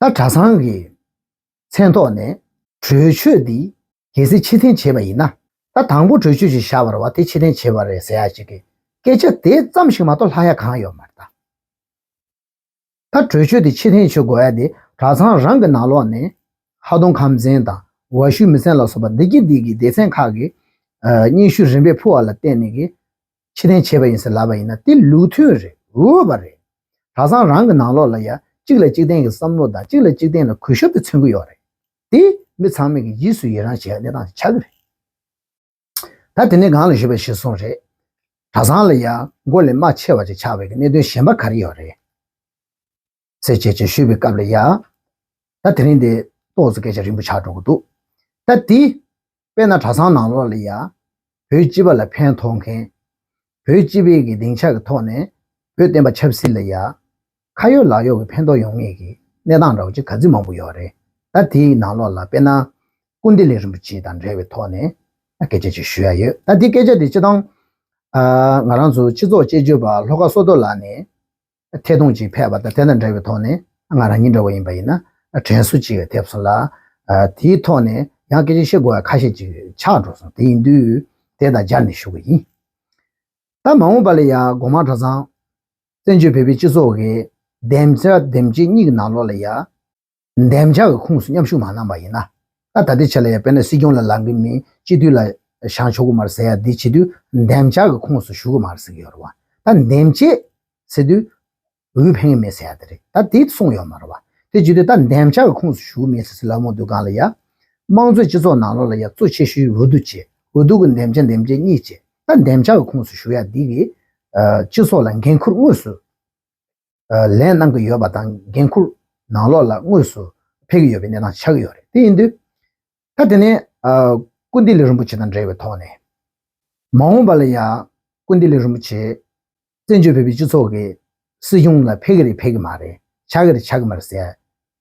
ད་གྲྭ་ཚང་གི་མཚན་ཐོག་ནས་གྲོས་ཆོད་འདི་གལ་སྲིད་ཕྱིར་འཐེན་བྱས་པ་ཡིན་ན། ད་དང་པོ་གྲོས་ཆོད་ཅིག་བཞག་པ་རེད་བ། དེ་ཕྱིར་འཐེན་བྱས་པ་རེད་ཟེར་ཡ་ཅིག་གི་སྐད་ཆ་དེ་ཙམ་ཞིག་མ་གཏོགས་ལྷག་ཡ་གང་ཡོད་མ་རེད་ད། ད་གྲོས་ཆོད་དེ་ཕྱིར་འཐེན་བྱེད་དགོས་ཡ་དེ་གྲྭ་ཚང་རང་གི་ནང་ལོགས་ནས་ཧ་དོང་ཁམས་ཚན་དང་ཝ་ཤུའི་མི་ཚན་ལ་སོགས་པ་སྡེ་དགེ་སྡེ་དགེ་སྡེ་ཚན་ཁག་གི་ཨ་སྙན་ཞུ་རིམ་པས་ཕུལ་བ་ལ་བརྟེན་ནས་གི་ཕྱིར་འཐེན་བྱས་པ་ཡིན་ཟེར་ལབ་པ་ཡིན་ན་དེ་ལུགས་མཐུན་རེད། འོས་པ་རེད། གྲྭ་ཚང་རང་གི་ནང་ལོགས་ལ་ཡ་གཅིག་ལ་གཅིག་བརྟེན་གྱི་བསམ་བློ་དང་གཅིག་ལ་གཅིག་བརྟེན་ལ་གུས་ཞབས་དེ་མཚོན་གྱི་ཡོད་རེད། དེ་མི་ཚང་མས་ཀྱི་རྗེས་སུ་ཡི་རང་བྱེད་ཡ་གནས་སྟངས་ཤིག་ཆགས་ཀྱི་རེད། ད་དེ་ནས་སྒང་ལ་ཞུས་པ་ཞིག་གསུངས་རེད། གྲྭ་ཚང་ལ་ཡང་མགོ་ལས་རྨ་ཆེ་བ་ཅིག་ཆགས་པའི་གནད་དོན་གཞན་པ་ག་རེ་ཡོད་རེད་ཟེར་བྱས་བྱས་ཞུས་པའི་སྐབས་ལ་ཡ། ད་དེ་རིང་འདི་ཏོག་ཙམ་སྐད་ཆ་རིང་པོ་ཆགས་འགྲོ་གི་འདུག་ད་དེ་དཔེར་ན་གྲྭ་ཚང་ནང་ལོགས་ལ་ཡ་བོད་སྤྱི་པ་ལ་ཕན་ཐོགས་མཁན། བོད་སྤྱི་པའི་གི་སྡིངས་ཆ་གི་ཐོག་ནས་བོད་བསྟན་པ་ཆབ་སྲིད་ལ་ཡ། ཁ་ཡོད་ལག་ཡོད་ཀྱི་ཕན་ཐོགས་ཡོང་ངེས་ཀྱི་གནས་སྟངས་འདྲ་བོ་ཅིག་ག་ཚོད་མང་པོ་ཡོད་རེད། ད་དེའི་ནང་ལོགས་ལ་དཔེར་ན་ཀུན་བདེ་ལེགས་རིན་པོ་ཆེ་དང་འབྲེལ་བའི་ཐོག་ནས་སྐད་ཆ་ཅིག་ཞུ་ཡ་ཡོད། ད་དེ་སྐད་ཆ་དེ་སྤྱི་བཏང་ང་རང་ཚོ་སྤྱི་ཚོགས་དཔྱད་བརྗོད་པ་ལྷོ་ཁ་བསོད་རྡོར་ལགས་ནས་ཐད་གཏོང་ཅིག་ཕེབས་པ་དང་དེ་དང་འབྲེལ་བའི་ཐོག་ནས་ང་རང་ཉིད་འདྲ་བོ་ཡིན་པ་ཡིན་ན་དྲན་གསོ་ཅིག་ཐེབས་སོང་ལ། དེའི་ཐོག་ནས་ཡང་སྐད་ཆ་བཤད་དགོས་པ་ཁ་ཤས་ཅིག་ཆགས་འགྲོ་སོང་། དེ་ཡིན་དུས་དེ་དང་སྦྱར་ནས་ཞུ་གི་ཡིན། ད་མ་འོངས་པ་ལ་ཡང་སྒོ་མང་གྲྭ་ཚང་བཙན་བྱོལ་བོད་པའི་སྤྱི་ཚོགས་ཀྱི་འདེམས་བྱ་འདེམས་བྱེད་གཉིས་ཀྱི་ནང་ལོགས་ལ་ཡང་འདེམས་བྱ་གི་ཁོངས་སུ་མཉམ་ཞུགས་མ་གནང་པ་ཡིན་ན། ད་ད་ལྟའི་ཆ་ལ་ཡང་དཔེར་ན་སྲིད་སྐྱོང་ལ་ལངས་ཀྱི་མིན། སྤྱི་འཐུས་ལ་བཞེངས་ཆོག་གི་མ་རེད་ཟེར་ཡ་འདི་བྱེད་དུས་འདེམས་བྱ་གི་ཁོངས་སུ་ཞུགས་ཀྱི་མ་རེད་ཟེར་གྱི་ཡོད་རེད་བ། ད་འདེམས་བྱེད་ཟེར་དུས་འོས་འཕེན་གྱི་མེད་ཟེར་ཡ་དེ་རེད། ད་དེ་གསུངས་ཡོད་མ་རེད་བ། དེ་བྱེད་དུས་ད་འདེམས་བྱ་གི་ཁོངས་སུ་ཞུགས་ཀྱི་མེད་ཟེར་ཟེར་ལབ་མོ་འདུག་གང་ལ་ཡ། དམངས་གཙོའི་སྤྱི་ཚོགས་ནང་ལོགས་ལ་ཡ་གཙོ་ཆེ་ཤོས་འོས་བསྡུ་བྱེད། འོས་བསྡུ་གི་འདེམས་བྱ་འདེམས་བྱེད་གཉིས་བྱེད། ད་འདེམས་བྱ་གི་ཁོངས་སུ་ཞུགས་ཡ་འདི་གི་སྤྱི་ཚོགས་ལ་འགན་འཁུར་དངོས་སུ་ལེན་གནང་གི་ཡོད་པ་དང་འགན་འཁུར་ནང་ལོགས་ལ་དངོས་སུ་ཕེབས་ཀྱི་ཡོད་པའི་གནས་སྟངས་ཆགས་ཀྱི་ཡོད་རེད། དེ་ཡིན་དུས་ད་དེ་ནས་ཀུན་བདེ་ལེགས་རིན་པོ་ཆེ་དང་འབྲེལ་བའི་ཐོག་ནས་མ་འོངས་པ་ལ་ཡང་ཀུན་བདེ་ལེགས་རིན་པོ་ཆེ་བཙན་བྱོལ་བོད་པའི་སྤྱི་ཚོགས་ཀྱི་སྲིད་གཞུང་ལ་ཕེབས་ཀྱི་རེད་ཕེབས་ཀྱི་མ་རེད། ཆགས་ཀྱི་རེད་ཆགས་ཀྱི་མ་རེད་ཟེར་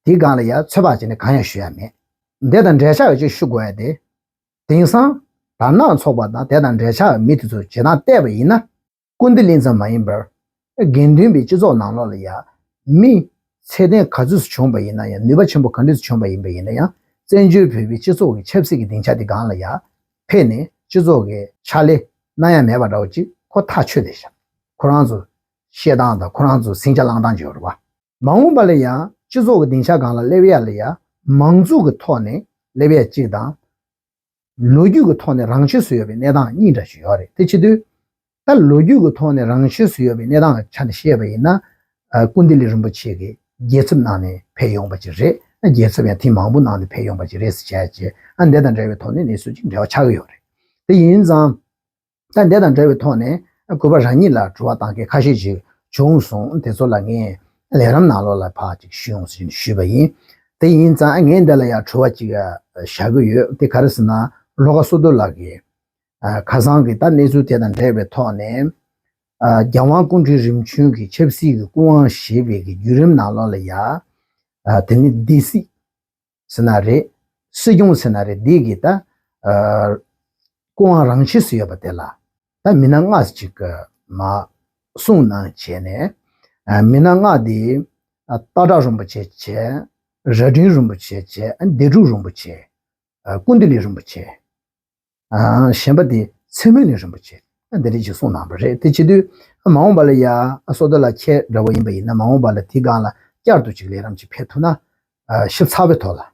དེའི་སྒང་ལ་ཡང་ཚོད་དཔག་བྱས་ནས་གང་ཡང་ཞུ་ཡ་མེད། འདི་དང་འབྲེལ་ཆགས་ཀྱི་ཅིག་ཞུ་དགོས་ཡ་དེ། དེང་སང་དར་ནག་ཚོགས་པ་དང་དེ་དང་འབྲེལ་ཆགས་མི་དེ་ཚོ་བྱེད་སྟངས་བལྟས་པ་ཡིན་ན། སྐུར་འདེབས་ལེན་ཙམ་མ་ཡིན་པར། དགེ་འདུན་པའི་སྤྱི་ཚོགས་ནང་ལོགས་ལ་ཡང་མི་ཚད་ལྡན་ག་ཚོད་བྱུང་བ་ཡིན་ན་ཡང་ནུས་པ་ཆེན་པོ་ག་འདྲས་བྱུང་བ་ཡིན་པ་ཡིན་ན་ཡང་བཙན་བྱོལ་བོད་པའི་སྤྱི་ཚོགས་ཀྱི་ཆབ་སྲིད་ཀྱི་སྡིངས་ཆ་དེ་སྒང་ལ་ཡང་ཕེབས་ནས་སྤྱི་ཚོགས་ཀྱི་ཕྱག་ལས་གནང་ཡ་མེད་པ་འདྲ་བོ་ཅིག་ཁོ་ཐག་ཆོད་དེ་ཤག་ཁོ་རང་ཚོ་བཤད་སྟངས་དང་ཁོ་རང་ཚོ་ཟིང་ཆ་བསླང་སྟངས་ཅིག་ཡོད་རེད་བ། མ་འོངས་པ་ལ་ཡང་སྤྱི་ཚོགས་ཀྱི་སྡིངས་ཆ་སྒང་ལ་སླེབས་ཡ་ལ་ཡང་མང་གཙོ་གི་ཐོག་ནས་སླེབས་ཡ་གཅིག་དང་། ལོ་རྒྱུས་ཀྱི་ཐོག་ནས་རང་ཆས་སུ་ཡོད་པའི་གནས་སྟངས་གཉིས་འདྲ་ཞིག་ཡོད་རེད། དེ་བྱེད་དུས་ད་ལོ་རྒྱུས་ཀྱི་ཐོག་ནས་རང་ཆས་སུ་ཡོད་པའི་གནས་སྟངས་ཀྱི་ཆ་ནས་བཤད་པ་ཡིན་ན། ཨ་ཀུན་བདེ་ལེགས་རིན་པོ་ཆེ་གི་རྒྱལ་ཚབ་གནང་ནས་ཕེབས་ཡོང་པ་ཅིག་རེད། རྒྱལ་ཚབ་ཡང་ཐེངས་མང་པོ་གནང་ནས་ཕེབས་ཡོང་པ་ཅིག་རེད་ཟེར་བྱས་བྱས་ཨ་འདི་དང་འབྲེལ་བའི་ཐོག་ནས་གནས་ཚུལ་ཅིག་འབྲེལ་བ་ཆགས་ཀྱི་ཡོད་རེད། དེ་ཡིན་ཙང་། ད་འདི་དང་འབྲེལ་བའི་ཐོག་ནས་གུས་པ་རང་ཉིད་ལ་དྲི་བ་བཏང་མཁན་ཁ་ཤས་ཤིག་བྱུང་སོང་། དེ་ཚོ་ལ་ངས་ལས་རིམ་ནང་ལོགས་ལ་ཕར་ཅིག་ཞུས་ཡོང་ཟེར་ཞུས་པ་ཡིན། དེ་ཡིན་ཙང་ངས་འདི་ལ་ཡང་དྲི་བ་ཅིག་བཞག་གི་ཡོད། དེ་ག་རེ་ཟེར་ན་ལྷོ་ཁ་བསོད་རྡོར་ལགས་ཀྱིས་ཁ་སང་གི་ད་གནས་ཚུལ་དེ་དང་འབྲེལ་བའི་ཐོག་ནས་རྒྱལ་དབང་སྐུ་ཕྲེང་རིམ་བྱོན་གྱི་ཆབ་སྲིད་ཀྱི་སྐུ་དབང་བཞེས་པའི་གི་བརྒྱུད་རིམ་ནང་ལོགས་ལ་ཡང་དེ་ནི་སྡེ་སྲིད་ཟེར་ན་རེད། སྲིད་སྐྱོང་ཟེར་ན་རེད། འདི་གི་ད་ཨ་སྐུ་དབང་རང་ཆས་སུ་ཡོད་པ་དེ་ལ་ད་མི་སྣ་ལྔ་ཅིག་གི་མ་གསུངས་གནང་བྱས་ནས་ཨ་མི་སྣ་ལྔ་དེ་ཨ་སྟག་བྲག་རིན་པོ་ཆེ་བྱས། རྭ་སྒྲེང་རིན་པོ་ཆེ་བྱས། ཨ་བདེ་སྒྲུབ་རིན་པོ་ཆེ། ཨ་ཀུན་བདེ་ལེགས་རིན་པོ་ཆེ། ཨ་གཞན་པ་དེ་ཚེ་སྨོན་གླིང་རིན་པོ་ཆེ། ཨ་འདི་འདྲ་ཅིག་གསུངས་གནང་པ་རེད། དེ་བྱེད་དུས་མ་འོངས་པ་ལ་ཡ་ཨ་བསོད་རྡོར་ལགས་ཁྱེད་འདྲ་བོ་ཡིན་པ་ཡིན་ན་མ་འོངས་པ་ལ་དེའི་སྒང་ལ་བསྐྱར་དུ་ཅིག་ལས་རིམ་ཅིག་ཕེབས་ཐུབ་ན་ཨ་ཞིབ་ཚགས་པའི་ཐོག་ལ་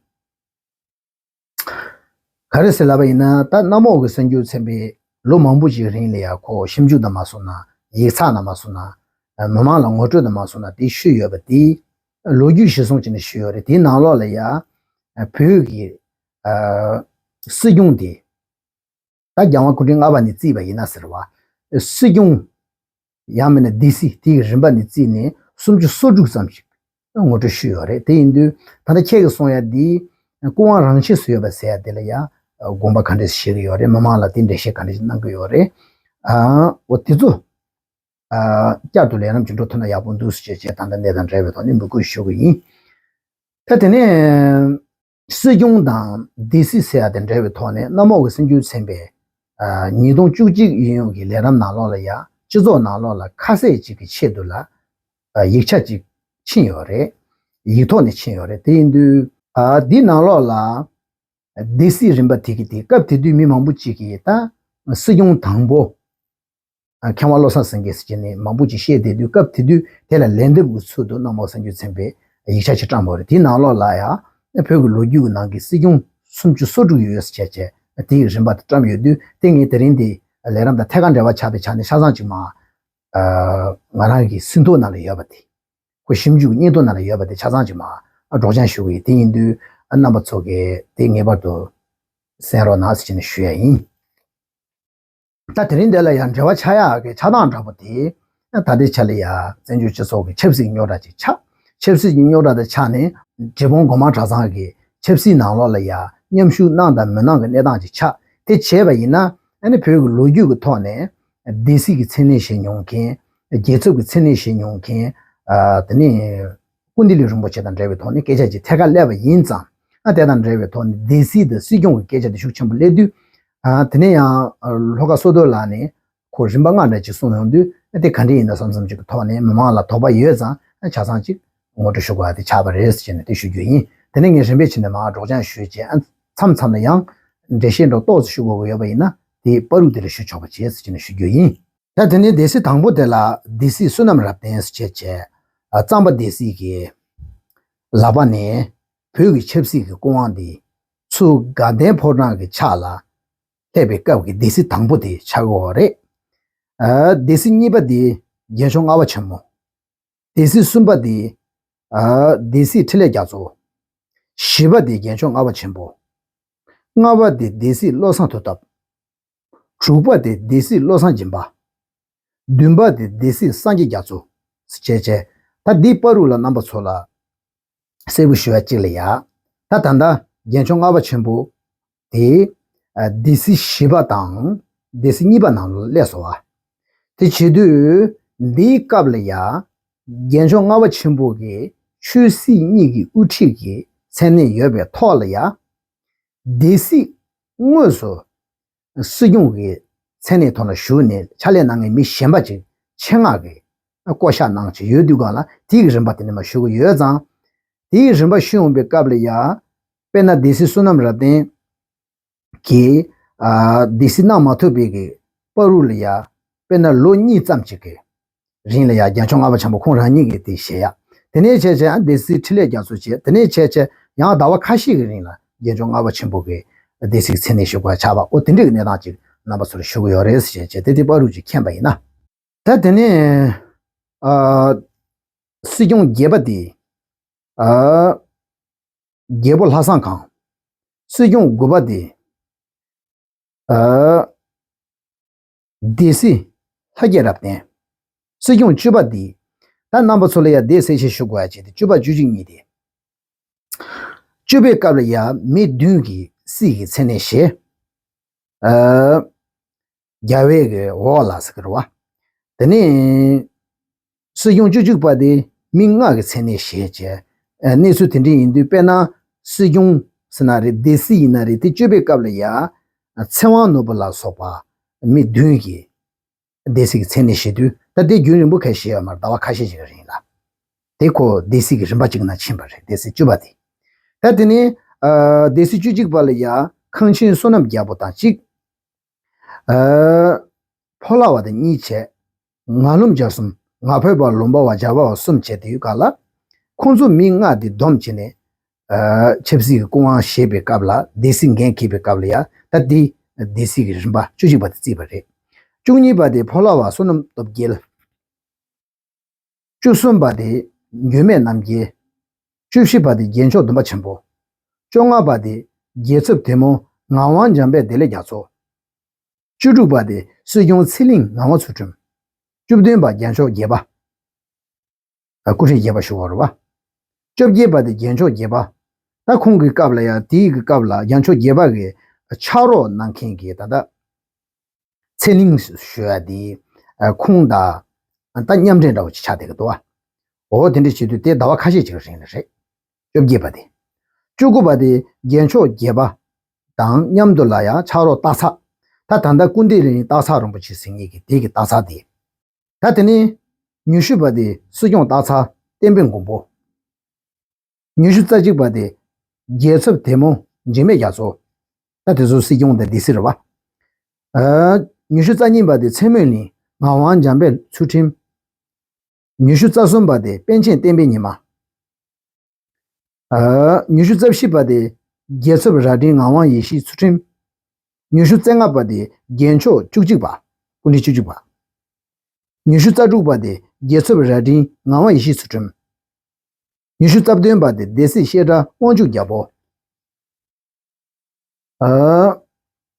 ག་རེ་ཟེར་ལབ་པ་ཡིན་ན། ད་གནམ་འོག་གི་གསར་འགྱུར་ཚན་པས་ལོ་མང་པོ་ཞིག་རིང་ལ་ཡ་ཁོ་ཞིབ་འཇུག་དང་མ་སོང་ན། ཡིག་ཚགས་ནང་མ་སོང་ན། མི་མང་ལ་ངོ་སྤྲོད་དང་མ་སོང་ན་དེ་ཞུས་ཡོད་པ་དེ། ལོ་རྒྱུས་གཞིར་བཟུང་བྱས་ནས་ཞུས་ཡོད་རེད། དེའི་ནང་ལོགས་ལ་ཡ་བོད་ཀྱི་ཨ་སྲིད་སྐྱོང་དེ། ད་རྒྱལ་དབང་སྐུ་ཕྲེང་ལྔ་པ་ནས་བརྩིས་པ་ཡིན་ན་ཟེར་བ། སྲིད་སྐྱོང་ཡང་མིན་ན་སྡེ་སྲིད་དེའི་རིམ་པ་ནས་བརྩིས་ནས་སུམ་ཅུ་སོ་དྲུག་ཙམ་ཞིག་ངོ་སྤྲོད་ཞུས་ཡོད་རེད། དེ་ཡིན་དུས་ད་ལྟ་ཁྱེད་ཀྱིས་གསུང་ཡ་འདི་སྐུ་དབང་རང་ཆས་སུ་ཡོད་པ་ཟེར་ཡ་དེ་ལ་ཡ་དགོངས་པ་ག་འདྲས་བཞེས་ཀྱི་ཡོད་རེད། མི་མང་ལ་དེ་འགྲེལ་བཤད་ག་འདྲས་གནང་གི་ཡོད་རེད། ཨ་འོ་དེ་ཚོ་ཨ་བསྐྱར་དུ་ལས་རིམ་གྱི་འགྲོ་ཐུབ་ན་ཡག་པོ་འདུག་ཟེར་བྱས་བྱས། ད་ལྟ་གནས་དང་འབྲེལ་བའི་ཐོག་ནས་འབོད་སྐུལ་ཞུ་གི་ཡིན། ད་དེ་ནས་སྲིད་སྐྱོང་དང་སྡེ་སྲིད་ཟེར་ཡ་དེ་འབྲེལ་བའི་ཐོག་ནས་གནམ་འོག་གི་གསར་འགྱུར་ཚན་པས་ཨ་ཉིས་སྟོང་བཅུ་གཅིག་ཡིན་ཡོང་གི་ལས་རིམ་ནང་ལོགས་ལ་ཡ་སྤྱི་ཚོགས་ནང་ལོགས་ལ་ཁ་གསལ་ཅིག་གི་ཆེད་དུ་ལ་ཨ་ཡིག་ཆ་ཅིག་ཕྱིན་ཡོད་རེད། ཡིག་ཐོག་ནས་ཕྱིན་ཡོད་རེད། དེ་ཡིན་དུས་ཨ་འདི་ནང་ལོགས་ལ་སྡེ་སྲིད་རིམ་པ་དེ་གི་དེ་སྐབས་དེ་དུས་མི་མང་པོ་ཅིག་གིས་ད་སྲིད་སྐྱོང་དང་པོ། མཁས་དབང་བློ་བཟང་སེང་གེ་ཟེར་གྱི་ནས་མང་པོ་ཅིག་བཤད་བསྡད་དུས། སྐབས་དེ་དུས་དེ་ལ་ལན་འདེབས་ཀྱི་ཚུལ་དུ་གནམ་འོག་གསར་འགྱུར་ཚན་པས་ཡིག་ཆ་ཞིག་བཀྲམ་པ་རེད། དེའི་ནང་ལོགས་ལ་ཡང་བོད་ཀྱི་ལོ་རྒྱུས་ཀྱི་ནང་གི་སྲིད་སྐྱོང་སུམ་ཅུ་སོ་དྲུག་ཡོད་ཟེར་བྱས་བྱས། དེའི་རིམ་པ་དེ་བཀྲམ་ཡོད་དུས། དེ་ངས་དེ་རིང་འདི་ལས་རིམ་དང་ཐད་ཀར་འབྲེལ་བ་ཆགས་པའི་ཆ་ནས་ཆ་ཚང་ཅིག་མ་ང་རང་གི་ཟིན་ཐོ་ནང་ལ་ཡོད་པ་དེ། ཁོ་ཞིབ་འཇུག་སྙིང་སྟོབས་ནང་ལ་ཡོད་པ་དེ་ཆ་ཚང་ཅིག་མ་སྒྲོག་སྦྱང་ཞུ་གི་ཡིན། དེ་ཡིན་དུས་རྣམ་པ་ཚོ་གིས་དེ་ངེས་པར་དུ་གསན་རོགས་གནང་ཟེར་བྱས་ནས་ཞུ་ཡ་ཡིན། ད་དེ་རིང་འདི་ལ་ཡང་འབྲེལ་བ་ཆགས་ཡག་གི་ཆགས་སྟངས་འདྲ་པོ་དེ། ད་ལྟའི་ཆ་ལ་ཡ་བཙན་བྱོལ་སྤྱི་ཚོགས་ཀྱི་ཆབ་སྲིད་རྙོག་དྲ་ཅིག་ཆགས། ཆབ་སྲིད་ཀྱི་རྙོག་དྲ་དང་ཆགས་ནས་རི་བོང་སྒོ་མང་གྲྭ་ཚང་གི་ཆབ་སྲིད་ནང་ལོགས་ལ་ཡ་མཉམ་ཞུགས་གནང་དང་མི་གནང་གི་གནས་སྟངས་ཅིག་ཆགས། དེ་བྱས་པ་ཡིན་ན་ཨ་ནི་བོད་ཀྱི་ལོ་རྒྱུས་ཀྱི་ཐོག་ནས་སྡེ་སྲིད་ཀྱི་མཚན་གནས་བཞེས་མྱོང་མཁན། རྒྱལ་ཚབ་ཀྱི་མཚན་གནས་བཞེས་མྱོང་མཁན། ཨ་དེ་ནས་སྐུ་ལྡི་ལི་རིན་པོ་ཆེ་དང་འབྲེལ་བའི་ཐོག་ནས་སྐད་ཆ་ཅིག་ཐད་ཀར་སླེབས་པ་ཡིན་ཙང་། ཨ་དེ་དང་འབྲེལ་བའི་ཐོག་ནས་སྡེ་སྲིད་དང་སྲིད་སྐྱོང་གི་སྐད་ཆ་དེ་ཤུགས་ཆེན་པོ་སླེབས་དུས། ཨ་དེ་ནས་ཡང་ལྷོ་ཁ་བསོད་རྡོར་ལགས་ནས་ཁོ་རིམ་པ་ལྔ་འདྲ་ཅིག་གསུངས་ཡོང་དུས། ཨ་དེ་ག་འདྲ་ཡིན་ན་བསམ་བསམ་ཅིག་གི་ཐོག་ནས་མི་མང་ལ་དོགས་པ་ཡོད་ཙང་། ཨ་ཆ་ཚང་ཅིག་ངོ་སྤྲོད་ཞུ་དགོས་པ་དེ་ཆགས་པ་རེད་ཟེར་བྱས་ནས་དེ་ཞུ་རྒྱུ་ཡིན། དེ་ནས་ངས་རིམ་པས་བྱས་ནས་མར་སྒྲོག་སྦྱང་ཞུས་བྱས། ཨ་མཚམས་མཚམས་ལ་ཡང་འགྲེལ་བཤད་འདྲ་ཏོག་ཙམ་ཞུ་དགོས་ཀྱི་ཡོད་པ་ཡིན་ན་དེ་བར་དུ་དེ་ལ་ཞུ་ཆོག་པ་བྱས་ཟེར་བྱས་ནས་ཞུ་རྒྱུ་ཡིན། ད་དེ་ནས་སྡེ་སྲིད་དང་པོ་དེ་ལ་སྡེ་སྲིད་བསོད་ནམས་རབ་བརྟན་ཟེར་བྱས་བྱས། ཨ་གཙང་པ་སྡེ་སྲིད་ཀྱི་ལག་པ་ནས་བོད་ཀྱི་ཆབ་སྲིད་ཀྱི་སྐུ་དབང་འདི་ཚུར་དགའ་ལྡན་ཕོ་བྲང་གི་ཕྱག་ལ་སླེབས་པའི་སྐབས་ཀྱི་སྡེ་སྲིད་དང་པོ་དེ་ཆགས་ཀྱི་ཡོད་རེད། ཨ་སྡེ་སྲིད་གཉིས་པ་དེ་རྒྱལ་མཆོག་ལྔ་པ་ཆེན་མོ། སྡེ་སྲིད་གསུམ་པ་དེ་ཨ་སྡེ་སྲིད་འཕྲིན་ལས་རྒྱ་མཚོ། བཞི་པ་དེ་རྒྱལ་མཆོག་ལྔ་པ་ཆེན་པོ། ལྔ་པ་དེ་སྡེ་སྲིད་བློ་བཟང་མཐུ་སྟོབས། དྲུག་པ་དེ་སྡེ་སྲིད་བློ་བཟང་སྦྱིན་པ། བདུན་པ་དེ་སྡེ་སྲིད་སངས་རྒྱས་རྒྱ་མཚོ་ཟེར་བྱས་བྱས། ད་འདིའི་བར་དུ་ལ་རྣམ་པ་ཚོ་ལ་གསལ་པོ་ཞུ་བ་གཅིག་ལ་ཡ། ད་ད་ལྟ་རྒྱལ་མཆོག་ལྔ་པ་ཆེན་པོ་དེ་ཨ་སྡེ་སྲིད་བཞི་པ་དང་སྡེ་སྲིད་གཉིས་པ་ནང་ལ་སླེབས་སོང་བ། དེ་བྱེད་དུས་འདིའི་སྐབས་ལ་ཡ་རྒྱལ་མཆོག་ལྔ་པ་ཆེན་པོ་གི་ཆོས་སྲིད་གཉིས་ཀྱི་དབུ་ཁྲིད་ཀྱི་མཚན་གནས་ཡོད་པའི་ཐོག་ལ་ཡ། སྡེ་སྲིད་དངོས་སུ་སྲིད་སྐྱོང་གི་མཚན་གནས་ཐོག་ལ་བཞུགས་ནས་ཕྱག་ལས་གནང་མཁན་མི་གཞན་པ་ཅིག་ཆེད་མངགས་ཀྱིས་བསྐོ་བཞག་གནང་བྱས་ཡོད་དུས་སྒང་ལ། དེའི་རིམ་པ་དེ་ནས་མར་ཞུ་གི་ཡོད་ཙང་། དེའི་རིམ་པ་ཞུ་ཡོང་པའི་སྐབས་ལ་ཡ། དཔེར་ན་སྡེ་སྲིད་བསོད་ནམས་རབ་བརྟན་གྱིས་ཨ་སྡེ་སྲིད་གནང་མ་ཐུབ་པའི་གི་བར་དུ་ལ་ཡ། དཔེར་ན་ལོ་གཉིས་ཙམ་ཅིག་གི་རིང་ལ་ཡ་རྒྱལ་མཆོག་ལྔ་པ་ཆེན་པོ་ཁོང་རང་ཉིད་ཀྱིས་དེ་བཞེས་ཡ། དེ་ནས་བྱས་བྱས་ཨ་སྡེ་སྲིད་འཕྲིན་ལས་རྒྱ་མཚོ་བྱས། དེ་ནས་བྱས་བྱས་ཡང་ཟླ་བ་ཁ་ཤས་ཀྱི་རིང་ལ་རྒྱལ་མཆོག་ལྔ་པ་ཆེན་པོ་གི་སྡེ་སྲིད་མཚན་གནས་ཞུ་དགོས་ཆགས་པ། འོ་དེ་འདྲའི་གནས་སྟངས་ཅིག་རྣམ་པ་ཚོར་ཞུ་གི་ཡོད་རེད་ཟེར་བྱས་བྱས། དེ་དེ་བར་དུ་ཅིག་མཁྱེན་པ་ཡིན་ན། ད་དེ་ནས་ཨ་སྲིད་སྐྱོང་བརྒྱད་པ་དེ་ཨ་རྒྱལ་པོ་ལྷ་བཟང་གང་། སྲིད་སྐྱོང་དགུ་པ་དེ་ཨ་སྡེ་སྲིད་ལྷ་རྒྱལ་རབ་བརྟན། སྲིད་སྐྱོང་བཅུ་པ་འདི། ད་རྣམ་པ་ཚོ་ལ་ཡ་དེ་གསལ་བཤད་ཞུ་དགོས་ཡ་བྱས་ཏེ། བཅུ་པ་བཅུ་གཅིག་གཉིས་དེ། བཅུ་པའི་སྐབས་ལ་ཡ་མི་བདུན་གྱིས་སྲིད་ཀྱི་མཚན་གནས་བཞེས། ཨ་རྒྱལ་བའི་གི་འོག་ལ་ཟེར་གི་རེད་བ། དེ་ནས་སྲིད་སྐྱོང་བཅུ་གཅིག་པ་དེ་མི་ལྔ་གི་མཚན་གནས་བཞེས་བྱས། ཨ་གནས་ཚུལ་དེ་འདྲ་ཡིན་དུས། དཔེར་ན་སྲིད་སྐྱོང་ཟེར་ན་རེད། སྡེ་སྲིད་ཡིན་ན་རེད། དེ་བཅུ་པའི་སྐབས་ལ་ཡ་ཚེ་དབང་ནོར་བུ་ལ་སོགས་པ་མི་བདུན་གྱིས་སྡེ་སྲིད་ཀྱི་མཚན་གནས་བཞེས་དུས། ད་དེ་རྒྱུན་རིང་པོ་གང་ཡང་བཞེས་ཡོད་མ་རེད། ཟླ་བ་ཁ་ཤས་ཤིག་གི་རིང་ལ། དེ་ཁོ་སྡེ་སྲིད་ཀྱི་རིམ་པ་གཅིག་ནང་ཕྱིན་པ་རེད། སྡེ་སྲིད་བཅུ་པ་དེ། ད་དེ་ནས་ཨ་སྡེ་སྲིད་བཅུ་གཅིག་པ་ལ་ཡ་ཁང་ཆེན་བསོད་ནམས་རྒྱལ་པོ་དང་གཅིག་ཨ་ཕོ་ལྷ་བ་དང་གཉིས་བྱས། ངག་ལུམ་རྒྱལ་གསུམ། ངག་ཕོད་པ་ལུམ་པ་བ་རྒྱལ་པ་བ་གསུམ་བྱས། དེ་ཡོད་ག་ལ། ཁོང་ཚོ་མི་ལྔ་དེ་བསྡོམས་བྱས་ནས་ ཆབ་སྲིད་ཀྱི་སྐུ་དབང་བཞེས་པའི་སྐབས་ལ། སྡེ་སྲིད་འགན་འཁྱེར་བའི་སྐབས་ལ་ཡང་ད་འདི་སྡེ་སྲིད་ཀྱི་རིམ་པ་བཅུ་གཅིག་པ་དེ་བརྩིས་པ་རེད། བཅུ་གཉིས་པ་དེ་ཕོ་ལྷ་བ་བསོད་ནམས་སྟོབས་རྒྱལ། བཅུ་གསུམ་པ་དེ་འགྱུར་མེད་རྣམ་རྒྱལ། བཅུ་བཞི་པ་དེ་རྒྱལ་མཆོག་སྡོམ་པ་ཆེན་པོ། བཅོ་ལྔ་པ་དེ་རྒྱལ་ཚབ་དེ་མོ་ངག་དབང་འཇམ་དཔལ་བདེ་ལེགས་རྒྱ་མཚོ། བཅུ་དྲུག་པ་དེ་སྲིད་སྐྱོང་ཚེ་གླིང་ངག་དབང་ཚུལ་ཁྲིམས། བཅུ་བདུན་པ་རྒྱལ་མཆོག་བརྒྱད་པ། ཨ། སྐུ་ཕྲེང་བརྒྱད་པ་ཞུ་བ་རེད་བ། བཅོ་བརྒྱད་པ་དེ་རྒྱལ་མཆོག་བརྒྱད་པ། ད་ཁོང་གི་སྐབས་ལ་ཡང་དེའི་གི་སྐབས་ལ་རྒྱལ་མཆོག་བརྒྱད་པ་གི་ཕྱག་རོགས་གནང་མཁན་གྱི་ད་ལྟ་ཚེ་གླིང་ཞུ་ཡ་དེ། ཨ། ཁོང་དང་ད་མཉམ་འབྲེལ་འདྲ་བོ་ཅིག་ཆགས་བསྡད་ཀྱི་འདུག་བ། འོ་དེ་འདྲ་བྱེད་དུས་དེ་ཟླ་བ་ཁ་ཤས་ཅིག་རིང་ལ་རེད། བཅོ་བརྒྱད་པ་དེ། བཅུ་དགུ་པ་དེ་རྒྱལ་མཆོག་བརྒྱད་པ་དང་མཉམ་དུ་ལ་ཡང་ཕྱག་རོགས་སྟག་ཚང་། ད་ད་ལྟ་ཀུན་བདེ་གླིང་སྟག་ཚང་རིན་པོ་ཆེ་ཟེར་མཁན་གྱི་དེ་གི་སྟག་ཚང་དེ། ད་དེ་ནས་ཉི་ཤུ་པ་དེ་སྲིད་སྐྱོང་སྟག་ཚང་བསྟན་པའི་མགོན་པོ། ཉི་ཤུ་རྩ་གཅིག་པ་དེ་རྒྱལ་ཚབ་དེ་མོ་འཇིགས་མེད་རྒྱ་མཚོ། ད་དེ་ཚོ་སྲིད་སྐྱོང་དང་སྡེ་སྲིད་རེད་བ། ཨ། ཉི་ཤུ་རྩ་གཉིས་པ་དེ་ཚེ་སྨོན་གླིང་ངག་དབང་འཇམ་དཔལ་ཚུལ་ཁྲིམས། ཉི་ཤུ་རྩ་གསུམ་པ་དེ་པཎ་ཆེན་བསྟན་པའི་ཉི་མ། ཨ། ཉི་ཤུ་རྩ་བཞི་པ་དེ་རྒྱལ་ཚབ་རྭ་སྒྲེང་ངག་དབང་ཡེ་ཤེས་ཚུལ་ཁྲིམས། ཉི་ཤུ་རྩ་ལྔ་པ་དེ་རྒྱལ་མཆོག་བཅུ་གཅིག་པ། སྐུ་ཕྲེང་བཅུ་གཅིག་པ། ཉི་ཤུ་རྩ་དྲུག་པ་དེ་རྒྱལ་ཚབ་རྭ་སྒྲེང་ངག་དབང་ཡེ་ཤེས་ཚུལ་ཁྲིམས། ཉི་ཤུ་རྩ་བདུན་པ་དེ་སྡེ་སྲིད་བཤད་སྒྲ་དབང་ཕྱུག་རྒྱལ་པོ། ཨ།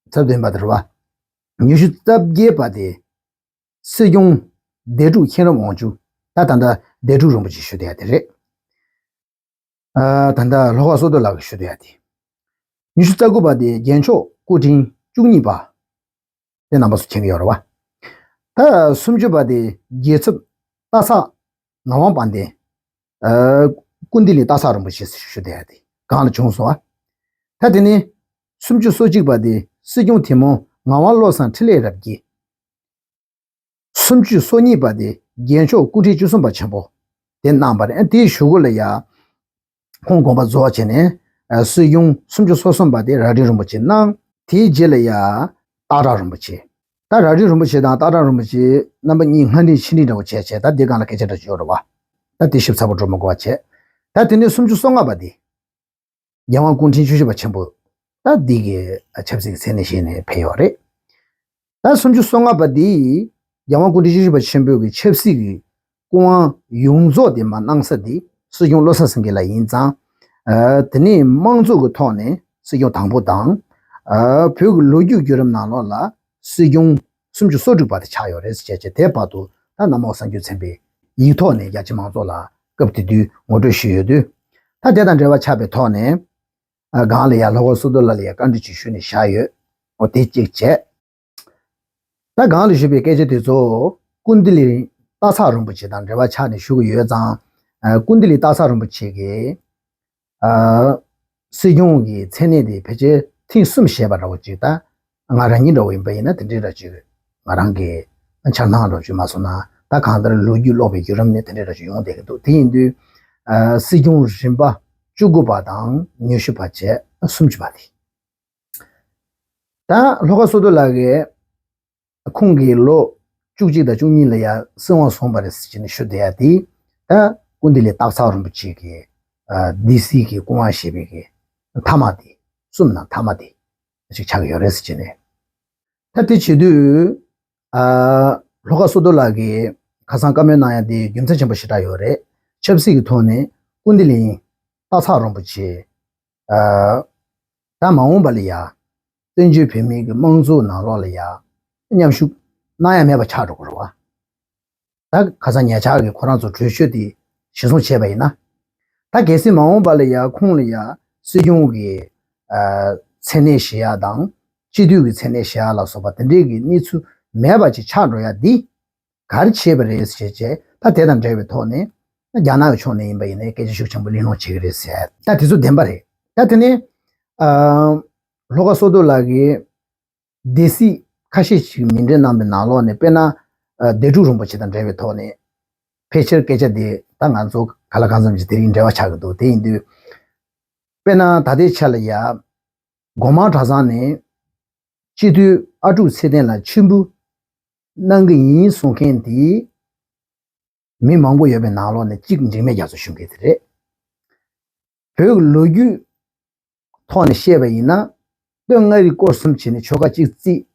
རྩ་བདུན་པ་དེ་རེད་བ། ཉི་ཤུ་རྩ་བརྒྱད་པ་དེ་སྲིད་སྐྱོང་བདེ་སྒྲུབ་མཁྱེན་རབ་དབང་ཕྱུག། ད་ད་ལྟ་བདེ་སྒྲུབ་རིན་པོ་ཆེ་ཞུ་བསྡད་ཡ་དེ་རེད། ཨ། ད་ལྟ་ལྷོ་ཁ་བསོད་རྡོར་ལགས་ཀྱིས་ཞུ་བསྡད་ཡ་དེ། ཉི་ཤུ་རྩ་དགུ་པ་དེ་རྒྱལ་མཆོག་སྐུ་ཕྲེང་བཅུ་གཉིས་པ། དེ་རྣམ་པ་ཚོ་མཁྱེན་གྱི་ཡོད་རེད་བ། ད་སུམ་ཅུ་པ་དེ་རྒྱལ་ཚབ་སྟག་ཚང་ངག་དབང་དཔལ་ལྡན། ཨ། ཀུན་བདེ་གླིང་སྟག་ཚང་རིན་པོ་ཆེ་ཞུ་བསྡད་ཡ་དེ་གང་ལ་བྱུང་སོང་བ། ད་དེ་ནས་སུམ་ཅུ་སོ་གཅིག་པ་དེ་སྲིད་སྐྱོང་དེ་མོ་ངག་དབང་བློ་བཟང་འཕྲིན་ལས་རབ་རྒྱས། སུམ་ཅུ་སོ་གཉིས་པ་དེ་རྒྱལ་མཆོག་སྐུ་ཕྲེང་བཅུ་གསུམ་པ་ཆེན་པོ་དེ་གནང་བ་རེད། ཨ། དེའི་གཞུག་གུ་ལ་ཡ་ཁོང་དགོངས་པ་རྫོགས་བྱས་ནས། ཨ། སྲིད་སྐྱོང་སུམ་ཅུ་སོ་གསུམ་པ་དེ་རྭ་སྒྲེང་རིན་པོ་ཆེ་གནང་། དེའི་རྗེས་ལ་ཡ་སྟག་བྲག་རིན་པོ་ཆེ། ད་རྭ་སྒྲེང་རིན་པོ་ཆེ་དང་སྟག་བྲག་རིན་པོ་ཆེ་རྣམ་པ་གཉིས་སྔ་འདྲེན་ཕྱི་འདྲེན་འདྲ་བོ་བྱས་བྱས། ད་དེ་སྒང་ལ་སྐད་ཆ་འདྲ་བྱོས་རེད་བ། ད་དེ་ཞིབ་ཚགས་པོ་འགྲོ་མི་དགོས་པ་བྱས། ད་དེ་ནས་སུམ་ཅུ་སོ་ལྔ་པ་དེ་རྒྱལ་དབང་སྐུ་ཕྲེང་བཅུ་བཞི་པ་ཆེན་པོ། ད་འདི་གི་ཆབ་སྲིད་ཀྱི་མཚན་གནས་བཞེས་ནས་ཕེབས་ཡོད་རེད། ད་སུམ་ཅུ་སོ་ལྔ་པ་འདི་རྒྱལ་དབང་སྐུ་ཕྲེང་བཅུ་བཞི་པ་ཆེན་པོའི་གི་ཆབ་སྲིད་ཀྱི་སྐུ་དབང་ཡོངས་རྫོགས་དེ་མར་གནང་ས་དེ་སྲིད་སྐྱོང་བློ་བཟང་སེང་གེ་ལགས་ཡིན་ཙང་། ཨ། དེ་ནས་དམངས་གཙོ་གི་ཐོག་ནས་སྲིད་སྐྱོང་དང་པོ་དང་། ཨ། བོད་ཀྱི་ལོ་རྒྱུས་བརྒྱུད་རིམ་ནང་ལོགས་ལ་སྲིད་སྐྱོང་སུམ་ཅུ་སོ་དྲུག་པ་དེ་ཆགས་ཡོད་རེད་ཟེར་བྱས་བྱས། དེ་བར་དུ་ད་གནམ་འོག་གསར་འགྱུར་ཚན་པས་ཡིག་ཐོག་ནས་རྒྱ་ཆེ་མང་ཚོགས་ལ་སྐབས་དེ་དུས་ངོ་སྤྲོད་ཞུས་ཡོད་དུས། ད་དེ་དང་འབྲེལ་བ་ཆགས་པའི་ཐོག་ནས། ཨ། སྒང་ལ་ཡ་ལྷོ་ཁ་བསོད་རྡོར་ལགས་ལ་ཡ་བཀའ་འདྲི་ཅིག་ཞུས་ནས་བཞག་ཡོད། འོ་དེ་གཅིག་བྱས། ད་སྒང་ལ་ཞུས་པའི་སྐད་ཆ་དེ་ཚོ་ཀུན་བདེ་གླིང་སྟག་ཚང་རིན་པོ་ཆེ་དང་འབྲེལ་བ་ཆགས་ནས་ཞུ་གི་ཡོད་ཙང་། ཨ། ཀུན་བདེ་གླིང་སྟག་ཚང་རིན་པོ་ཆེ་གིས། ཨ། སྲིད་སྐྱོང་གི་མཚན་གནས་དེ་ཕལ་ཆེར་ཐེངས་གསུམ་བཞེས་པ་འདྲ་བོ་ཅིག་ད་ང་རང་ཉིད་འདྲ་བོ་ཡིན་པ་ཡིན་ན་དེ་འདྲའི་འདྲ་ཅིག་ང་རང་གི་འཆར་སྣང་འདྲ་བོ་ཅིག་མ་སོང་ན། ད་གང་ལྟར་ལོ་རྒྱུས་ཀློག་པའི་བརྒྱུད་རིམ་ནས་དེ་འདྲའི་འདྲ་ཅིག་ཡོང་བསྡད་ཀྱི་འདུག་དེ་ཡིན་དུས། ཨ། སྲིད་སྐྱོང་རིམ་པ་བཅུ་དགུ་པ་དང་ཉི་ཤུ་པ་བྱས་སུམ་ཅུ་པ་དེ། ད་ལྷོ་ཁ་བསོད་རྡོར་ལགས་ཀྱིས་ཁོང་གིས་ལོ་བཅུ་གཅིག་དང་བཅུ་གཉིས་ལ་ཡ་སྲིད་དབང་བཟུང་བ་རེད་ཟེར་བྱས་ནས་ཞུ་བསྡད་ཡ་དེ། ད་ཀུན་བདེ་གླིང་སྟག་ཚང་རིན་པོ་ཆེ་གིས། ཨ། སྡེ་སྲིད་ཀྱི་སྐུ་དབང་བཞེས་པའི་གི་མཐའ་མ་དེ། གསུམ་ནང་མཐའ་མ་དེ་ཞིག་ཆགས་ཀྱི་ཡོད་རེད་ཟེར་བྱས་ནས། ད་དེ་བྱེད་དུས། ཨ། ལྷོ་ཁ་བསོད་རྡོར་ལགས་ཀྱིས་ཁ་སང་བཀའ་མོལ་གནང་ཡ་དེ་རྒྱུ་མཚན་ཆེན་པོ་ཞེ་དྲག་ཡོད་རེད། ཆབ་སྲིད་ཀྱི་ཐོག་ནས་ཀུན་བདེ་གླིང་སྟག་ཚང་རིན་པོ་ཆེ། ཨ། ད་མ་འོངས་པ་ལ་ཡ་བཙན་བྱོལ་བོད་མིའི་གི་དམངས་གཙོའི་ནང་ལོགས་ལ་ཡ་མཉམ་ཞུགས་གནང་ཡ་མེད་པ་ཆགས་འགྲོ་གི་རེད་བ། ད་ཁ་སང་ཉེ་ཆར་གྱི་ཁོ་རང་ཚོ་གྲོས་ཆོད་དེ་གཞིར་བཟུང་བྱས་པ་ཡིན་ན། ད་གལ་སྲིད་མ་འོངས་པ་ལ་ཡ་ཁོང་ལ་ཡ་སྲིད་སྐྱོང་གི། ཨ། མཚན་གནས་བཞེས་ཡ་དང་། སྤྱི་འཐུས་ཀྱི་མཚན་གནས་བཞེས་ཡ་ལ་སོགས་པ་དེ་འདྲའི་གི་གནས་ཚུལ་མེད་པ་ཅིག་ཆགས་འགྲོ་ཡ་འདི་ག་རེ་བྱས་པ་རེད་ཟེར་བྱས། ད་དེ་དང་འབྲེལ་བའི་ཐོག་ནས་རྒྱ་ནག་གི་ཕྱོགས་ནས་ཡིན་པ་ཡིན་ནའི་སྐད་ཆ་ཤུགས་ཆེན་པོ་གླེང་སློང་བྱེད་ཀྱི་རེད་ཟེར། ད་དེ་ཚོ་བདེན་པ་རེད། ད་དེ་ནས། ཨ། ལྷོ་ཁ་བསོད་རྡོར་ལགས་ཀྱིས་སྡེ་སྲིད་ཁ་ཤས་ཤིག་མིང་འབྲི་གནང་བའི་ནང་ལོགས་ནས། དཔེར་ན། ཨ། སྡེ་དྲུག་རིན་པོ་ཆེ་དང་འབྲེལ་བའི་ཐོག་ནས་ཕལ་ཆེར་སྐད་ཆ་དེ་ད་ང་ཚོ་ག་ལ་གང་འཚམ་ཞིག་དེ་རིང་འབྲེལ་བ་ཆགས་ཀྱི་འདུག་དེ་ཡིན་དུས། དཔེར་ན་ད་ལྟའི་ཆ་ལ་ཡ། སྒོ་མང་གྲྭ་ཚང་ནས་སྤྱི་འཐུས་ཨ་ཀྲུག་ཚེ་བརྟན་ལ་མཆོད་འབུལ་གནང་གི་ཡིན་གསུང་མཁན་དེ་མི་མང་པོ་ཡོད་པའི་ནང་ལོགས་ནས་གཅིག་འཇིགས་མེད་རྒྱ་མཚོ་ཞུ་མཁན་དེ་རེད། བོད་ཀྱི་ལོ་རྒྱུས་ཐོག་ནས་བཤད་པ་ཡིན་ན། སྟོད་མངའ་རིས་སྐོར་གསུམ་བྱས་ནས་ཆོལ་ཁ་གཅིག་བརྩིགས།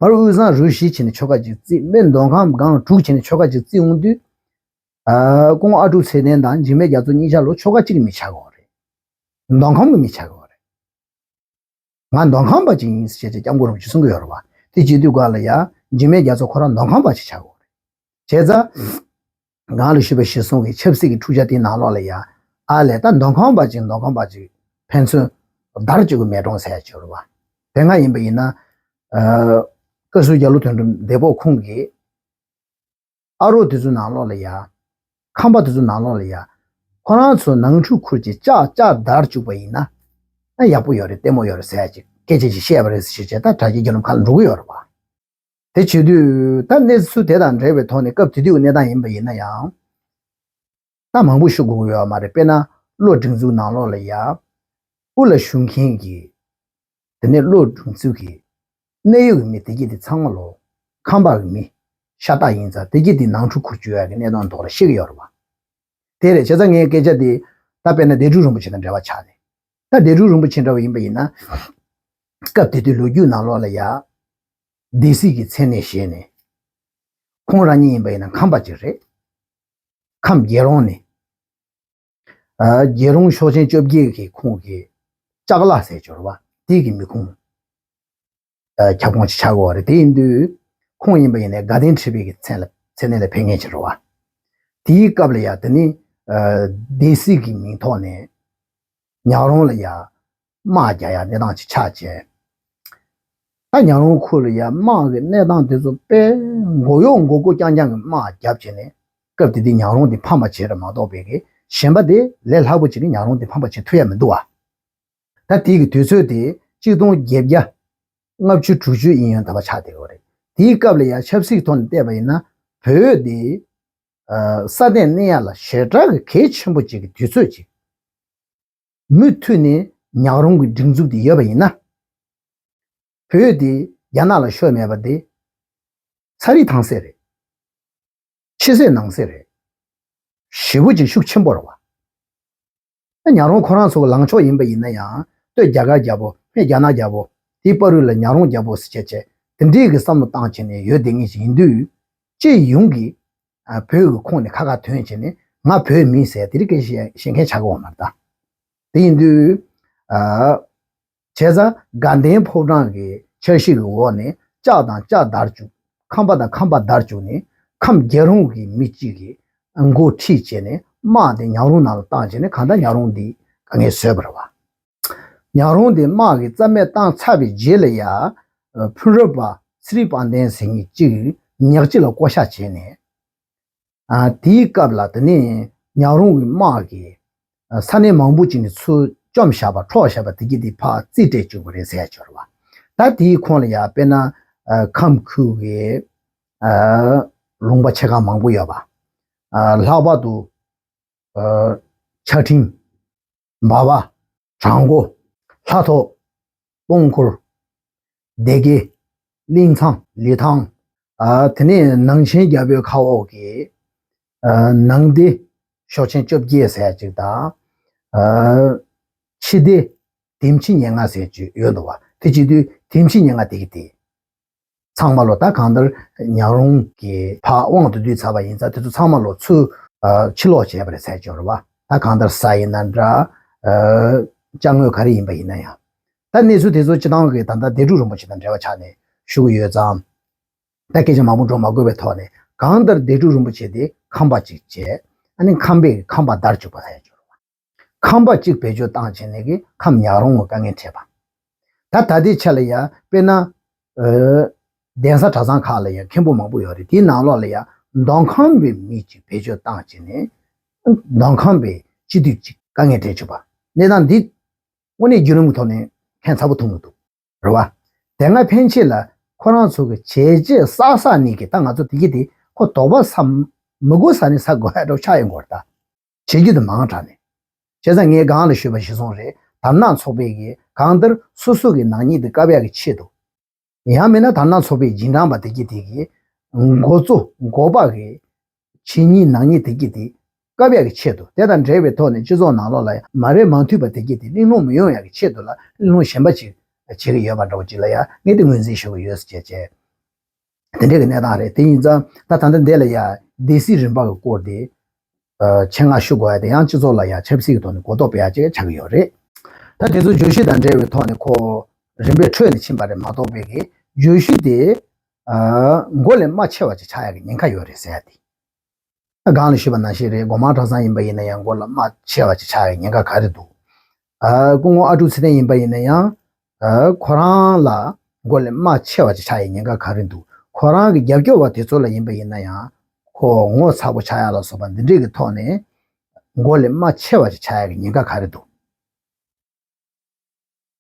བར་དབུས་གཙང་རུ་བཞི་བྱས་ནས་ཆོལ་ཁ་གཅིག་བརྩིགས། སྨད་མདོ་ཁམས་སྒང་དྲུག་བྱས་ནས་ཆོལ་ཁ་གཅིག་བརྩིགས་འོང་དུས། ཨ། ཀོང་ཨ་ཀྲུག་ཚེ་བརྟན་དང་འཇིགས་མེད་རྒྱ་མཚོ་གཉིས་ཆ་ལོ་ཆོལ་ཁ་གཅིག་གི་མི་ཆགས་ཀྱི་ཡོད་རེད། མདོ་ཁམས་ཀྱི་མི་ཆགས་ཀྱི་ཡོད་རེད། ང་མདོ་ཁམས་པ་ཅིག་ཡིན་ཟེར་བྱས་སྐྱབས་མགོན་རིན་པོ་ཆེས་གསུང་གི་ཡོད་རེད་བ། དེ་བྱེད་དུས་སྒང་ལ་ཡ། འཇིགས་མེད་རྒྱ་མཚོ་ཁོ་རང་མདོ་ཁམས་པ་ཅིག་ཆགས་ཀྱི་ཡོད་རེད། བྱས་ཙང་། སྒང་ལ་ཞུས་པ་གཞིར་བཟུང་གི་ཆབ་སྲིད་ཀྱི་འཁྲུག་ཆ་དེའི་ནང་ལོགས་ལ་ཡ། ཨ་ལས་ད་མདོ་ཁམས་པ་ཅིག་མདོ་ཁམས་པ་ཅིག་ཕན་ཚུན་བརྡར་བཅུག་གི་མེ་གྲོང་ཟེར་ཡ་ཅིག་ཡོད་རེད་བ། དེ་སྔ་ཡིན་པ་ཡིན་ན། ཨ། བཀའ་ཟུར་རྒྱ་ལོ་དོན་གྲུབ་འདས་པོ་ཁོང་གིས། ཨ་རོགས་དེ་ཚོའི་ནང་ལོགས་ལ་ཡ། ཁམས་པ་དེ་ཚོའི་ནང་ལོགས་ལ་ཡ། ཁོ་རང་ཚོ་ནང་འཁྲུག་ཁུར་གྱིས་ལྕགས་ལྕགས་བརྡར་བཅུག་པ་ཡིན་ན། ཨ། ཡག་པོ་ཡོད་རེད། ལྟད་མོ་ཡོད་རེད་ཟེར་ཡ་ཅིག་སྐད་ཆ་ཅིག་བཤད་པ་རེད་ཟེར་བྱས་ད་དྲ་རྒྱའི་རྒྱལ་ལམ་ཁག་ལ་འགྲོ་གི་ཡོད་རེད་བ། དེ་བྱེད་དུས་ད་གནས་ཚུལ་དེ་དང་འབྲེལ་བའི་ཐོག་ནས་སྐབས་དེ་དུས་ཀྱི་གནས་སྟངས་ཡིན་པ་ཡིན་ན་ཡང་། ད་མང་པོ་ཞུ་དགོས་ཀྱི་ཡོད་མ་རེད། དཔེར་ན་བློ་སྒྲིག་འཛུགས་ནང་ལོགས་ལ་ཡ། དབུ་ལ་བཞུགས་མཁན་གྱི། དེ་ནས་བློ་སྒྲིག་འཛུགས་ཀྱི་གནད་ཡོད་ཀྱི་མི་དེ་གྱད་དེ་ཚང་མ་ལོ། ཁམས་པ་གི་མི་ཤ་སྟག་ཡིན་ཙང་དེ་གྱད་དེ་ནང་འཁྲུག་ཁུར་བཅུག་ཡག་གི་གནས་སྟངས་ཐོག་ལ་བཤད་ཀྱི་ཡོད་རེད་བ། དེ་རེད། བྱས་ཙང་ངའི་སྐད་ཆ་དེ་ད་དཔེར་ན་སྡེ་དྲུག་རིན་པོ་ཆེ་དང་འབྲེལ་བ་ཆགས་ནས། ད་སྡེ་དྲུག་རིན་པོ་ཆེ་འདྲ་བ་ཡིན་པ་ཡིན་ན། སྐབས་དེ་དུས་ལོ་རྒྱུས་ནང་ལོགས་ལ་ཡ། སྡེ་སྲིད་ཀྱི་མཚན་གནས་བཞེས་ནས། ཁོང་རང་ཉིད་ཡིན་པ་ཡིན་ན་ཁམས་པ་ཅིག་རེད། ཁམས་རྒྱལ་རོང་ནས། ཨ། རྒྱལ་རོང་ཤོག་ཆེན་བཅོ་བརྒྱད་ཀྱི་ཁོངས་ཀྱི་ལྕགས་ལ་ཟེར་ཅིག་ཡོད་རེད་བ། དེ་གི་མི་ཁུངས། ཨ། ཁྱབ་ཁོངས་ཅིག་ཆགས་ཀྱི་ཡོད་རེད། དེ་ཡིན་དུས་ཁོང་ཡིན་པ་ཡིན་ནའི་དགའ་ལྡན་ཁྲི་པའི་གི་མཚན་ལ་མཚན་གནས་ལ་ཕེབས་མཁན་ཅིག་རེད་བ། དེའི་སྐབས་ལ་ཡ་དེ་ནི། ཨ། སྡེ་སྲིད་ཀྱི་མིང་ཐོག་ནས་ཉག་རོང་ལ་ཡ་དམག་རྒྱག་ཡ་གནས་སྟངས་ཅིག་ཆགས་བྱས། ད་ཉག་རོང་ཁུལ་ལ་ཡ་དམག་གི་གནས་སྟངས་དེ་ཚོ་དཔེ་མགོ་གཡོག་མགོ་སྐོར་རྐྱང་རྐྱང་གི་དམག་བརྒྱབ་བྱས་ནས། སྐབས་དེ་དུས་ཉག་རོང་དེ་ཕམ་པ་བྱས་རེད་མ་གཏོགས་པའི་གི་གཞན་པ་དེ་ལས་སླ་པོ་ཅིག་གི་ཉག་རོང་དེ་ཕམ་པ་བྱེད་ཐུབ་ཡ་མི་འདུག་བ། ད་དེའི་གི་དུས་ཚོད་དེ་གཅིག་སྟོང་བརྒྱད་བརྒྱ་ལྔ་བཅུ་དྲུག་ཅུ་ཡིན་ཡོང་ད་བ་ཆགས་བསྡད་ཡོད་རེད། དེའི་སྐབས་ལ་ཡ་ཆབ་སྲིད་ཐོག་ནས་བལྟས་པ་ཡིན་ན་བོད་དེ། ཨ། ས་གནས་གནས་ཡ་ལ་ཞེ་དྲག་གི་གལ་ཆེན་པོ་ཅིག་གི་དུས་ཚོད་ཅིག་མུ་མཐུད་ནས་ཉག་རོང་གི་སྒྲིག་འཛུགས་དེ་ཡོད་པ་ཡིན་ན། བོད་དེ་རྒྱ་ནག་ལ་ཤོར་མེད་པ་དེ། ཚ་རིག་ཐང་སེ་རེད། ཕྱི་སེ་ནང་སེ་རེད། ཞེ་པོ་ཅིག་ཤུགས་ཆེན་པོ་རེད་བ། ད་ཉག་རོང་ཁོ་རང་ཚོ་གི་ལངས་ཕྱོགས་ཡིན་པ་ཡིན་ན་ཡང་སྟོད་རྒྱ་གར་རྒྱལ་པོ་སྨད་རྒྱ་ནག་རྒྱལ་པོ། དེའི་བར་དུ་ལ་ཉག་རོང་རྒྱལ་པོ་ཟེར་བྱས་བྱས་དེ་འདྲའི་གི་བསམ་བློ་བཏང་བྱས་ནས་ཡོད་བསྡད་མཁན་ཞིག་ཡིན་དུས། སྤྱི་ཡོངས་ཀྱི། ཨ། བོད་ཀྱི་ཁོངས་ནས་ཁ་ཁ་ཐོན་བྱས་ནས་ང་བོད་མིན་ཟེར་དེ་རིགས་སྐད་ཆ་བཤད་མཁན་ཆགས་ཀྱི་ཡོད་མ་རེད་ད། དེ་ཡིན་དུས། ཨ། བྱས་ཙང་དགའ་ལྡན་ཕོ་བྲང་གི་འཆར་གཞི་གི་འོག་ནས་ལྕགས་དང་ལྕགས་བརྡར་བཅུག་ཁམས་པ་དང་ཁམས་པ་བརྡར་བཅུག་ནས་ཁམས་རྒྱལ་རོང་གི་མི་གཅིག་གིས་འགོ་ཁྲིད་བྱས་ནས་དམག་དེ་ཉག་རོང་ནང་ལ་བཏང་བྱས་ནས་གང་ལྟར་ཉག་རོང་འདི་དཀའ་ངལ་བཟོས་པ་རེད་བ། ཉག་རོང་དེ་དམག་གིས་རྩ་མེད་བཏང་ཚར་བའི་རྗེས་ལ་ཡ། ཕུན་རབ་པ་ཚེ་རིང་དཔལ་ལྡན་ཟེར་མཁན་གཅིག་ཉག་གཅིག་ལ་བསྐོ་བཞག་བྱས་ནས། ཨ། དེའི་སྐབས་ལ་དེ་ནས་ཉག་རོང་གི་དམག་གིས། ཨ། ས་གནས་མང་པོ་ཅིག་ནས་ཚུར་བཅོམ་བཞག་པ་འཕྲོག་བཞག་པ་དེ་གྱད་དེ་ཕར་རྩིས་སྤྲད་བཅུག་པ་རེད་ཟེར་ཡ་ཅིག་ཡོད་རེད་བ། ད་དེའི་ཁོངས་ལ་ཡ་དཔེར་ན། ཨ། ཁམས་ཁུལ་གྱི། ཨ། ལུང་པ་ཆེ་ཁག་མང་པོ་ཡོད་པ། ཨ། ལྷག་པར་དུ། ཨ། ཆ་ཕྲིན། འབའ་བ། བྲག་མགོ། ལྷ་ཐོག་སྟོང་འཁོར། སྡེ་དགེ། གླིང་ཚང་། ལི་ཐང་། ཨ། དེ་ནས་ནང་ཆེན་རྒྱལ་པོའི་ཁ་འོག་གི། ཨ། ནང་སྡེ་ཤོག་ཆེན་བཅོ་བརྒྱད་ཟེར་ཡ་ཅིག་དང་། ཨ། ཕྱི་སྡེ་དིམ་ཆི་ཉེར་ལྔ་ཟེར་ཅིག་ཡོད་འདུག་བ། དེ་བྱེད་དུས་དིམ་ཆི་ཉེར་ལྔ་དེ་གྱད་དེ། ཚང་མ་ལོ་ད་གང་ལྟར་ཉག་རོང་གི་ཕར་དབང་དུ་བསྡུས་ཚར་བ་ཡིན་ཙང་དེ་ཚོ་ཚང་མ་ལོ་ཚུར། ཨ། ཕྱིར་ལོག་བྱས་པ་རེད་ཟེར་གྱི་ཡོད་རེད་བ། ད་གང་ལྟར་ས་ཡིན་ན་འདྲ། ཨ། ཅ་དངོས་ག་རེ་ཡིན་པ་ཡིན་ན་ཡང་། ད་གནས་ཚུལ་དེ་ཚོ་སྤྱི་བཏང་གི་ད་ལྟ་སྡེ་དྲུག་རིན་པོ་ཆེ་དང་འབྲེལ་བ་ཆགས་ནས་ཞུ་གི་ཡོད་ཙང་། ད་སྐད་ཆ་མང་པོ་འགྲོ་མ་དགོས་པའི་ཐོག་ནས་གང་ལྟར་སྡེ་དྲུག་རིན་པོ་ཆེ་དེ་ཁམས་པ་གཅིག་བྱས། ཨ་ནི་ཁམས་པས་ཁམས་པ་བརྡར་བཅུག་པ་ཟེར་གྱི་ཡོད་རེད་བ། ཁམས་པ་གཅིག་བེད་སྤྱོད་བཏང་བྱས་ནས་ཀྱི་ཁམས་ཉག་རོང་གི་དཀའ་ངལ་འཕྲད་པ། ད་ད་ལྟའི་ཆ་ལ་ཡ་དཔེར་ན། ཨ། གདན་ས་གྲྭ་ཚང་ཁག་ལ་ཡ་མཁན་པོ་མང་པོ་ཡོད་རེད། དེའི་ནང་ལོགས་ལ་ཡ་མདོ་ཁམས་པའི་མི་གཅིག་བེད་སྤྱོད་བཏང་བྱས་ནས། མདོ་ཁམས་པའི་སྤྱི་འཐུས་གཅིག་དཀའ་ངལ་འཕྲད་བཅུག་པ། གནས་སྟངས་འདི་དངོས་གནས་བརྒྱུད་རིམ་གྱི་ཐོག་ནས་ཕན་ཚ་པོ་ཐོན་གྱི་འདུག་རེད་བ། དེ་སྔ་ཕན་ཆད་ལ་ཁོ་རང་ཚོ་གི་བྱས་རྗེས་བསགས་བསགས་ནས་ཀྱི་ད་ང་ཚོ་དེ་གྱད་དེ་ཁོ་དོགས་པ་ཟ་མི་དགོས་ས་ནས་ཟ་དགོས་ཡ་འདྲ་ཆགས་ཡོང་གི་ཡོད་རེད་ད། བྱེད་རྒྱུ་དེ་མང་དྲགས་ནས། བྱས་ཙང་ངས་སྒང་ལ་ཞུས་པ་གཞིར་བཟུང་རེད། དར་ནག་ཚོགས་པས་ཀྱི་གང་ལྟར་སོ་སོ་གི་ནག་ཉེས་དེ་བཀབ་ཡག་གི་ཆེད་དུ། ཡང་མིན་ན་དར་ནག་ཚོགས་པའི་རྗེས་འབྲང་པ་དེ་གྱད་དེ་གི་འགོ་གཙོ་འགོ་པ་གི་བྱས་ཉེས་ནག་ཉེས་དེ་གྱད་དེ་ སྐབས་ཡག་གི་ཆེད་དུ། དེ་དང་འབྲེལ་བའི་ཐོག་ནས་སྤྱི་ཚོགས་ནང་ལོགས་ལ་མ་རེད་མ་མཐུན་པ་དེ་གྱད་དེ་གླེང་སློང་མི་ཡོང་ཡག་གི་ཆེད་དུ་ལ་གླེང་སློང་གཞན་པ་ཅིག་བྱེད་ཀྱི་ཡོད་པ་འདྲ་བོ་ཅིག་ལ་ཡང་ངས་དེ་ངོས་འཛིན་ཞུ་གི་ཡོད་ཟེར་བྱས་བྱས། དེ་འདྲའི་གི་གནས་སྟངས་རེད། དེ་ཡིན་ཙང་ད་ད་ལྟ་འདི་ལ་ཡ་སྡེ་སྲིད་རིམ་པ་གི་སྐོར་དེ་ཆེད་མངགས་ཞུ་དགོས་ཡ་དེ་ཡང་སྤྱི་ཚོགས་ལ་ཡ་ཆབ་སྲིད་ཀྱི་ཐོག་ནས་གོ་རྟོགས་སྤེལ་ཡ་ཅིག་ཆགས་ཀྱི་ཡོད་རེད། ད་དེ་ཚོ་བརྗོད་གཞི་དང་འབྲེལ་བའི་ཐོག་ནས་ཁོ་རིམ་པས་འཕྲོས་ནས་ཕྱིན་པ་རེད་མ་གཏོགས་པའི་གི་བརྗོད་གཞི་དེ་མགོ་ལས་རྨ་ཆེ་བ་ཅིག་ཆགས་ཡ་གི་ཉེན་ཁ་ཡོད་རེད་ཟེར་ཡ་དེ། སྒང་ལ་ཞུས་པ་ནང་བཞིན་རེད། སྒོ་མང་གྲྭ་ཚང་ཡིན་པ་ཡིན་ན་ཡང་མགོ་ལ་རྨ་ཆེ་བ་ཅིག་ཆགས་ཡ་ཉེན་ཁ་ག་རེ་འདུག་ཨ། སྐུ་ངོ་ཨ་ཀྲུག་ཚེ་བརྟན་ཡིན་པ་ཡིན་ན་ཡང་། ཨ། ཁོ་རང་ལ་མགོ་ལ་རྨ་ཆེ་བ་ཅིག་ཆགས་ཡ་ཉེན་ཁ་ག་རེ་འདུག་ཁོ་རང་གི་རྒྱབ་སྐྱོར་བ་དེ་ཚོ་ལ་ཡིན་པ་ཡིན་ན་ཡང་ཁོ་ངོ་ཚ་པོ་ཆགས་ཡ་ལ་སོགས་པ་འདི་འདྲས་ཀྱི་ཐོག་ནས་མགོ་ལ་རྨ་ཆེ་བ་ཅིག་ཆགས་ཡ་གི་ཉེན་ཁ་ག་རེ་འདུག་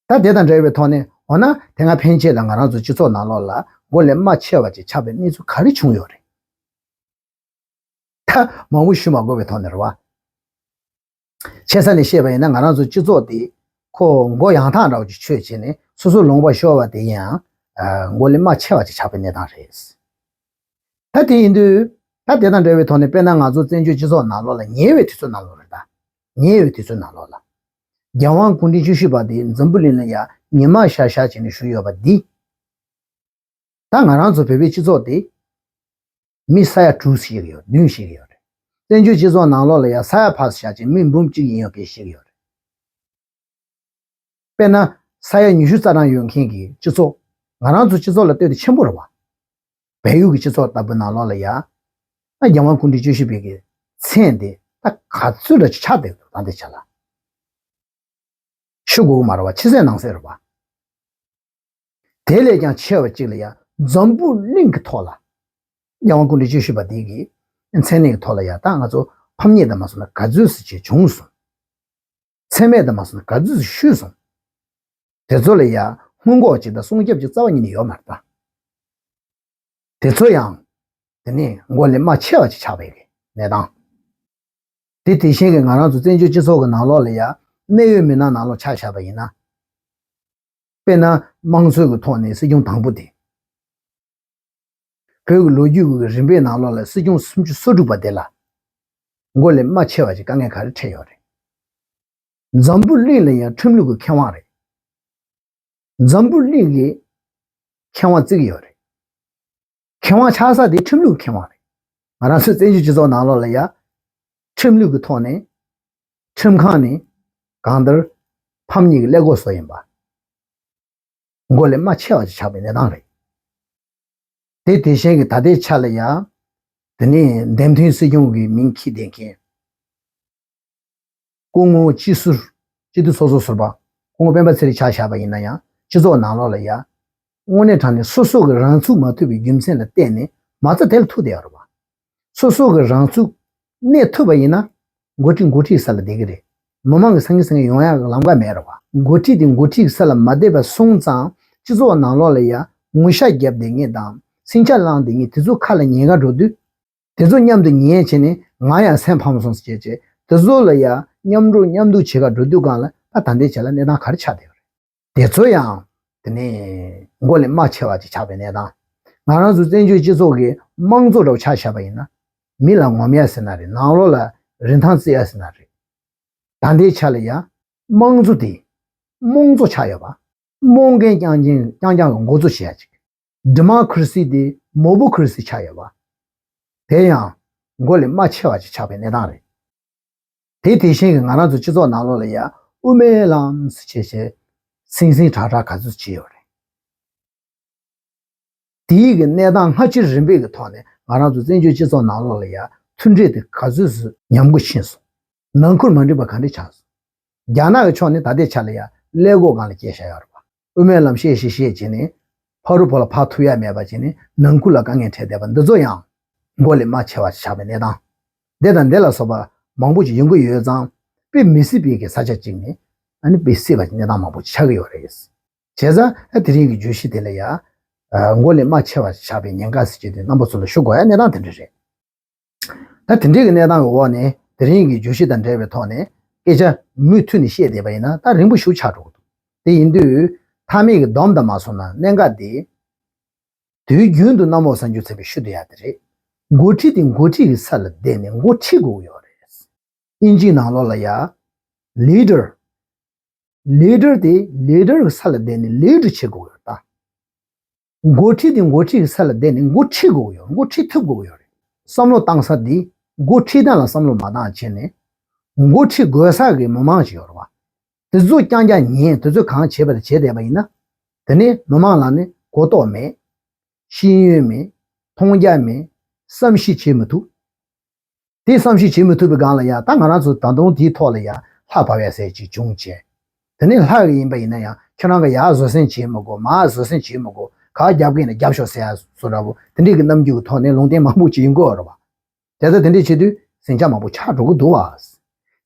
ད་དེ་དང་འབྲེལ་བའི་ཐོག་ནས་འོ་ན་དེ་སྔ་ཕན་ཆད་ལ་ང་རང་ཚོ་སྤྱི་ཚོགས་ནང་ལོགས་ལ་མགོ་ལ་རྨ་ཆེ་བ་ཅིག་ཆགས་པའི་གནས་ཚུལ་ག་རེ་བྱུང་ཡོད་རེད། ད་མང་པོ་ཞུ་མ་དགོས་པའི་ཐོག་ནས་རེད་བ། ཆེ་ས་ནས་བཤད་པ་ཡིན་ན་ང་རང་ཚོ་སྤྱི་ཚོགས་དེ་ཁོ་མགོ་ཡང་ཐང་འདྲ་བོ་ཅིག་ཆོད་བྱས་ནས་སོ་སོ་ལུང་པ་ཤོར་བ་དེ་ཡང་མགོ་ལ་རྨ་ཆེ་བ་ཅིག་ཆགས་པའི་གནས་སྟངས་རེད། ད་དེ་ཡིན་དུས་ད་དེ་དང་འབྲེལ་བའི་ཐོག་ནས་དཔེར་ན་ང་ཚོ་བཙན་བྱོལ་སྤྱི་ཚོགས་ནང་ལོགས་ལ་ཉེ་བའི་དུས་ཚོད་ནང་ལོགས་རེད་ད། ཉེ་བའི་དུས་ཚོད་ནང་ལོགས་ལ། རྒྱལ་དབང་སྐུ་ཕྲེང་བཅུ་བཞི་པ་དེ་འཛམ་བུ་གླིང་ལ་ཡ་ཉི་མ་ཤར་ཤར་བྱས་ནས་བཞུགས་ཡོད་པ་འདི། ད་ང་རང་ཚོ་བོད་པའི་སྤྱི་ཚོགས་དེ་མི་ས་ཡ་དྲུག་ཞིག་ཡོད་བདུན་ཞིག་ཡོད་རེད། བཙན་བྱོལ་སྤྱི་ཚོགས་ནང་ལོགས་ལ་ཡ་ས་ཡ་ཕར་བཞག་ཅིང་མི་འབུམ་གཅིག་ཡིན་ཡོད་མཁན་ཞིག་ཡོད་རེད། དཔེར་ན་ས་ཡ་ཉི་ཤུ་རྩ་གྲངས་ཡོད་མཁན་གྱི་སྤྱི་ཚོགས་ང་རང་ཚོ་སྤྱི་ཚོགས་ལ་ལྟོས་ཏེ་ཆེན་པོ་རེད་བ། བལ་ཡུལ་གྱི་སྤྱི་ཚོགས་ལྟ་བུ་ནང་ལོགས་ལ་ཡ། ཨ་རྒྱལ་དབང་སྐུ་ཕྲེང་བཅུ་བཞི་པའི་གི་མཚན་དེ་ད་ག་ཚོད་འདྲ་ཅིག་ཆགས་བསྡད་འདུག་ད་ལྟའི་ཆ་ལ། ཤོད་དགོས་ཀྱི་མ་རེད་བ། ཕྱི་གསལ་ནང་གསལ་རེད་བ། དེ་ལས་ཀྱང་ཆེ་བ་གཅིག་ལ་ཡ་འཛམ་བུ་གླིང་གི་ཐོག་ལ། རྒྱལ་དབང་སྐུ་ཕྲེང་བཅུ་བཞི་པ་དེ་གི་མཚན་གནས་ཀྱི་ཐོག་ལ་ཡ་ད་ང་ཚོ་ཕམ་ཉེས་དང་མ་སོང་ན་ག་ཚོད་ཟེར་ཅིག་བྱུང་སོང་། མཚན་སྨད་དང་མ་སོང་ན་ག་ཚོད་ཟེར་ཤུལ་སོང་། དེ་ཚོ་ལ་ཡ་སྔོན་འགོག་ཅིག་དང་སྲུང་སྐྱོབ་ཅིག་རྩ་བ་ཉིད་ནས་ཡོད་མ་རེད་ད། དེ་ཚོ་ཡང་། དེ་ནས་མགོ་ལས་རྨ་ཆེ་བ་ཅིག་ཆགས་པའི་གནས་སྟངས། དེ་དེ་བཞིན་གྱི་ང་རང་ཚོ་བཙན་བྱོལ་སྤྱི་ཚོགས་ཀྱི་ནང་ལོགས་ལ་ཡ་གནད་ཡོད་མི་སྣ་ནང་ལོགས་ཆ་བཞག་པ་ཡིན་ན། དཔེར་ན་དམངས་གཙོའི་གི་ཐོག་ནས་སྲིད་སྐྱོང་དང་པོ་དེ། བོད་ཀྱི་ལོ་རྒྱུས་ཀྱི་རིམ་པའི་ནང་ལོགས་ལ་སྲིད་སྐྱོང་སུམ་ཅུ་སོ་དྲུག་པ་དེ་ལ་མགོ་ལས་རྨ་ཆེ་བ་ཅིག་དཀའ་ངལ་ག་རེ་འཕྲད་ཡོད་རེད། འཛམ་བུ་གླིང་ལ་ཡང་ཁྲིམས་ལུགས་ཀྱི་མཁས་དབང་རེད། འཛམ་བུ་གླིང་གི་མཁས་དབང་བརྩི་གི་ཡོད་རེད། མཁས་དབང་ཆགས་ས་དེ་ཁྲིམས་ལུགས་ཀྱི་མཁས་དབང་རེད། ང་རང་ཚོའི་བཙན་བྱོལ་སྤྱི་ཚོགས་ནང་ལོགས་ལ་ཡ། ཁྲིམས་ལུགས་ཀྱི་ཐོག་ནས། ཁྲིམས་ཁང་ནས་གང་ལྟར་ཕམ་ཉེས་ཀྱི་ཀླད་ཀོར་བཟོ་ཡིན་པ། མགོ་ལས་རྨ་ཆེ་བ་ཅིག་ཆགས་པའི་གནས་སྟངས་རེད། དེ་དེ་བཞིན་གྱི་ད་ལྟའི་ཆ་ལ་ཡ། དེ་ནས་འདེམས་ཐོན་སྲིད་སྐྱོང་གི་མིང་འཁྱེར་བསྡད་མཁན། སྐུ་ངོ་སྤྱི་ཟུར། སྤྱི་འཐུས་ཚོགས་གཙོ་ཟུར་པ། སྐུ་ངོ་སྤེན་པ་ཚེ་རིང་ཆ་བཞག་པ་ཡིན་ན་ཡང་སྤྱི་ཚོགས་ནང་ལོགས་ལ་ཡ། དངོས་གནས་དྲང་གནས་སོ་སོ་གི་རང་ཚུགས་མ་ཐུབ་པའི་རྒྱུ་མཚན་ལ་བརྟེན་ནས་མ་རྩ་དེ་ལ་ཐུག་བསྡད་ཡོད་རེད་བ། སོ་སོ་གི་རང་ཚུགས་གནས་ཐུབ་པ་ཡིན་ན། འགོ་ཁྲིད་འགོ་ཁྲིད་ས་ལ་བསྡད་ཀྱི་རེད། མི་མང་གི་སེང་གེ་སེང་གེ་ཡོང་ཡག་གི་ལམ་ཁ་མེད་རེད་བ། འགོ་ཁྲིད་དེ་འགོ་ཁྲིད་ས་ལ་མ་བསྡད་པ་སོང་ཙང་སྤྱི་ཚོགས་ནང་ལོགས་ལ་ཡ་ངུ་ཤ་བརྒྱབ་བསྡད་མཁན་དང་སེང་ཆ་བླངས་བསྡད་མཁན་དེ་ཚོ་ཁ་ལ་ཉན་ག་འགྲོ་དུས། དེ་ཚོ་མཉམ་དུ་ཉན་བྱས་ནས་ང་ཡང་སེམས་ཕམ་སོང་ཟེར་བྱས་བྱས་དེ་ཚོ་ལ་ཡ་མཉམ་འགྲོ་མཉམ་འདུག་བྱེད་ག་འགྲོ་དུས་སྒང་ལ་ད་ད་ལྟའི་ཆ་ལ་གནས་སྟངས་ག་རེ་ཆགས་བསྡད་ཡོད་རེད། དེ་ཚོ་ཡང་དེ་ནས་མགོ་ལས་རྨ་ཆེ་བ་ཅིག་ཆགས་པའི་གནས་སྟངས། ང་རང་ཚོ་བཙན་བྱོལ་སྤྱི་ཚོགས་ཀྱི་དམངས་གཙོ་འདྲ་བོ་ཆ་བཞག་པ་ཡིན་ན། མི་ལ་ངོམ་ཡ་ཟེར་ན་རེད། ནང་ལོགས་ལ་རིན་ཐང་བརྩི་ཡ་ཟེར་ན་རེད། ད་ལྟའི་ཆ་ལ་ཡ་དམངས་གཙོ་དེ་རྨོངས་གཙོ་ཆགས་ཡོད་པ། རྨོངས་འགལ་རྐྱང་རྐྱང་རྐྱང་རྐྱང་གི་འགོ་གཙོ་བྱེད་ཡ་ཅིག་ཌི་མོ་ཀི་རེ་སི་དེ་མོ་བྷོ་ཀི་རེ་སི་ཆགས་ཡོད་པ། དེ་ཡང་མགོ་ལས་རྨ་ཆེ་བ་ཅིག་ཆགས་པའི་གནས་སྟངས་རེད། དེ་དེ་བཞིན་གྱི་ང་རང་ཚོ་སྤྱི་ཚོགས་ནང་ལོགས་ལ་ཡ་དབུ་མའི་ལམ་ཟེར་བྱས་བྱས་སིང་སིང་དྲག་དྲག་ག་ཚོད་བྱས་ཡོད་རེད། དེའི་གི་གནས་སྟངས་སྔ་ཕྱིར་རིམ་པས་ཀྱི་ཐོག་ནས་ང་རང་ཚོ་བཙན་བྱོལ་སྤྱི་ཚོགས་ནང་ལོགས་ལ་ཡ་མཐུན་སྒྲིལ་དེ་ག་ཚོད་ཟིག་ཉམས་རྒུད་ཕྱིན་སོང་། ནང་ཁུལ་མ་འགྲིག་པ་ག་འདྲས་ཆགས་སོང་། རྒྱ་ནག་གི་ཕྱོགས་ནས་ད་ལྟའི་ཆ་ལ་ཡ་ཀླད་ཀོར་སྒང་ལ་བསྐྱལ་བཞག་ཡོད་རེད་པ། དབུ་མའི་ལམ་བཤད་བཤད་བཤད་བྱས་ནས་ཕ་རུ་བོ་ལ་ཕར་ཐུག་ཡ་མེད་པ་བྱས་ནས་ནང་ཁུལ་ལ་དཀའ་ངལ་འཕྲད་བསྡད་པ་འདི་ཚོ་ཡང་མགོ་ལས་རྨ་ཆེ་བ་ཆགས་པའི་གནས་སྟངས། འདི་དང་འདི་ལ་སོགས་པ་མང་པོ་ཞིག་ཡོང་གི་ཡོད་ཙང་དཔེ་མི་སྲིད་པའི་གི་ས་ཆ་གཅིག་ནས་ཨ་ནི་དཔེ་སྲིད་པ་གནས་སྟངས་མང་པོ་ཞིག་ཆགས་ཀྱི་ཡོད་རེད། བྱས་ཙང་ཨ་དེ་རིང་གི་བརྗོད་གཞི་དེ་ལ་ཡ། ཨ་མགོ་ལས་རྨ་ཆེ་བ་ཆགས་པའི་ཉེན་ཁ་ཟེར་གྱི་དེ་རྣམ་པ་ཚོ་ལ་ཞུ་དགོས་ཡ་གནས་སྟངས་དེ་འདྲ་རེད། ད་དེ་འདྲའི་གི་གནས་སྟངས་ཀྱི་འོག་ནས་དེ་རིང་གི་བརྗོད་གཞི་དང་འབྲེལ་བའི་ཐོག་ནས་སྐད་ཆ་མུ་མཐུད་ནས་བཤད་བསྡད་པ་ཡིན་ན་ད་རིང་པོ་ཞིག་ཆགས་འགྲོ་གི་འདུག་དེ་ཡིན་དུས་མཐའ་མའི་གི་སྡོམ་དང་མ་སོང་ན་གནད་འགག་དེ། དུས་རྒྱུན་དུ་གནམ་འོག་གསར་འགྱུར་ཚན་པས་ཞུ་བསྡད་ཡ་དེ་རེད། འགོ་ཁྲིད་དེ་འགོ་ཁྲིད་ཀྱི་ས་ལ་བསྡད་ནས་འགོ་ཁྲིད་དགོས་ཀྱི་ཡོད་རེད། དབྱིན་ཇིའི་ནང་ལོགས་ལ་ཡ། ལི་ཌར། ལི་ཌར་དེ་ལི་ཌར་གྱི་ས་ལ་བསྡད་ནས་ལི་ཌར་བྱེད་དགོས་ཡོད་ད། འགོ་ཁྲིད་དེ་འགོ་ཁྲིད་ཀྱི་ས་ལ་བསྡད་ནས་འགོ་ཁྲིད་དགོས་ཡོད། འགོ་ཁྲིད་ཐུབ་དགོས་ཡོད་རེད། བསམ་བློ་བཏང་ས་འདི་འགོ་ཁྲིད་སྟངས་ལ་བསམ་བློ་མ་བཏང་བྱས་ནས། འགོ་ཁྲིད་དགོས་ས་གི་མི་མང་ཞིག་ཡོད་རེད་བ། དེ་ཚོ་རྐྱང་རྐྱང་ཉན། དེ་ཚོས་གང་བྱས་པ་དེ་བྱས་བསྡད་པ་ཡིན་ན། དེ་ནས་མི་མང་ལ་ནི་གོ་རྟོགས་མེད། ཤེས་ཡོན་མེད། མཐོང་རྒྱ་མེད། བསམ་ཤེས་བྱེད་མི་ཐུབ། དེ་བསམ་ཤེས་བྱེད་མི་ཐུབ་པའི་སྒང་ལ་ཡ། ད་ང་རང་ཚོ་ད་དུང་དེའི་ཐོག་ལ་ཡ་ལྷ་བབས་ཡ་ཟེར་ཅིག་བྱུང་བྱས། དེ་ནས་ལྷ་གི་ཡིན་པ་ཡིན་ན་ཡང་ཁྱོད་རང་གི་ཡར་བཟོད་བསྲན་བྱེད་མི་དགོས། མར་བཟོད་བསྲན་བྱེད་མི་དགོས། ག་རྒྱབ་ཀྱི་ཡིན་ན་རྒྱབ་ཤོག་ཟེར་ཡ་བཟོ་འདྲ་པོ་དེ་འདྲའི་གི་རྣམ་འགྱུར་གྱི་ཐོག་ནས་ལུང་བསྟན་མང་པོ་ཅིག་ཡིན་དགོས་རེད་བ། དེ་ཚོ་དེ་འདྲས་བྱེད་དུས་ཟིང་ཆ་མང་པོ་ཆགས་འགྲོ་གི་འདུག་བ།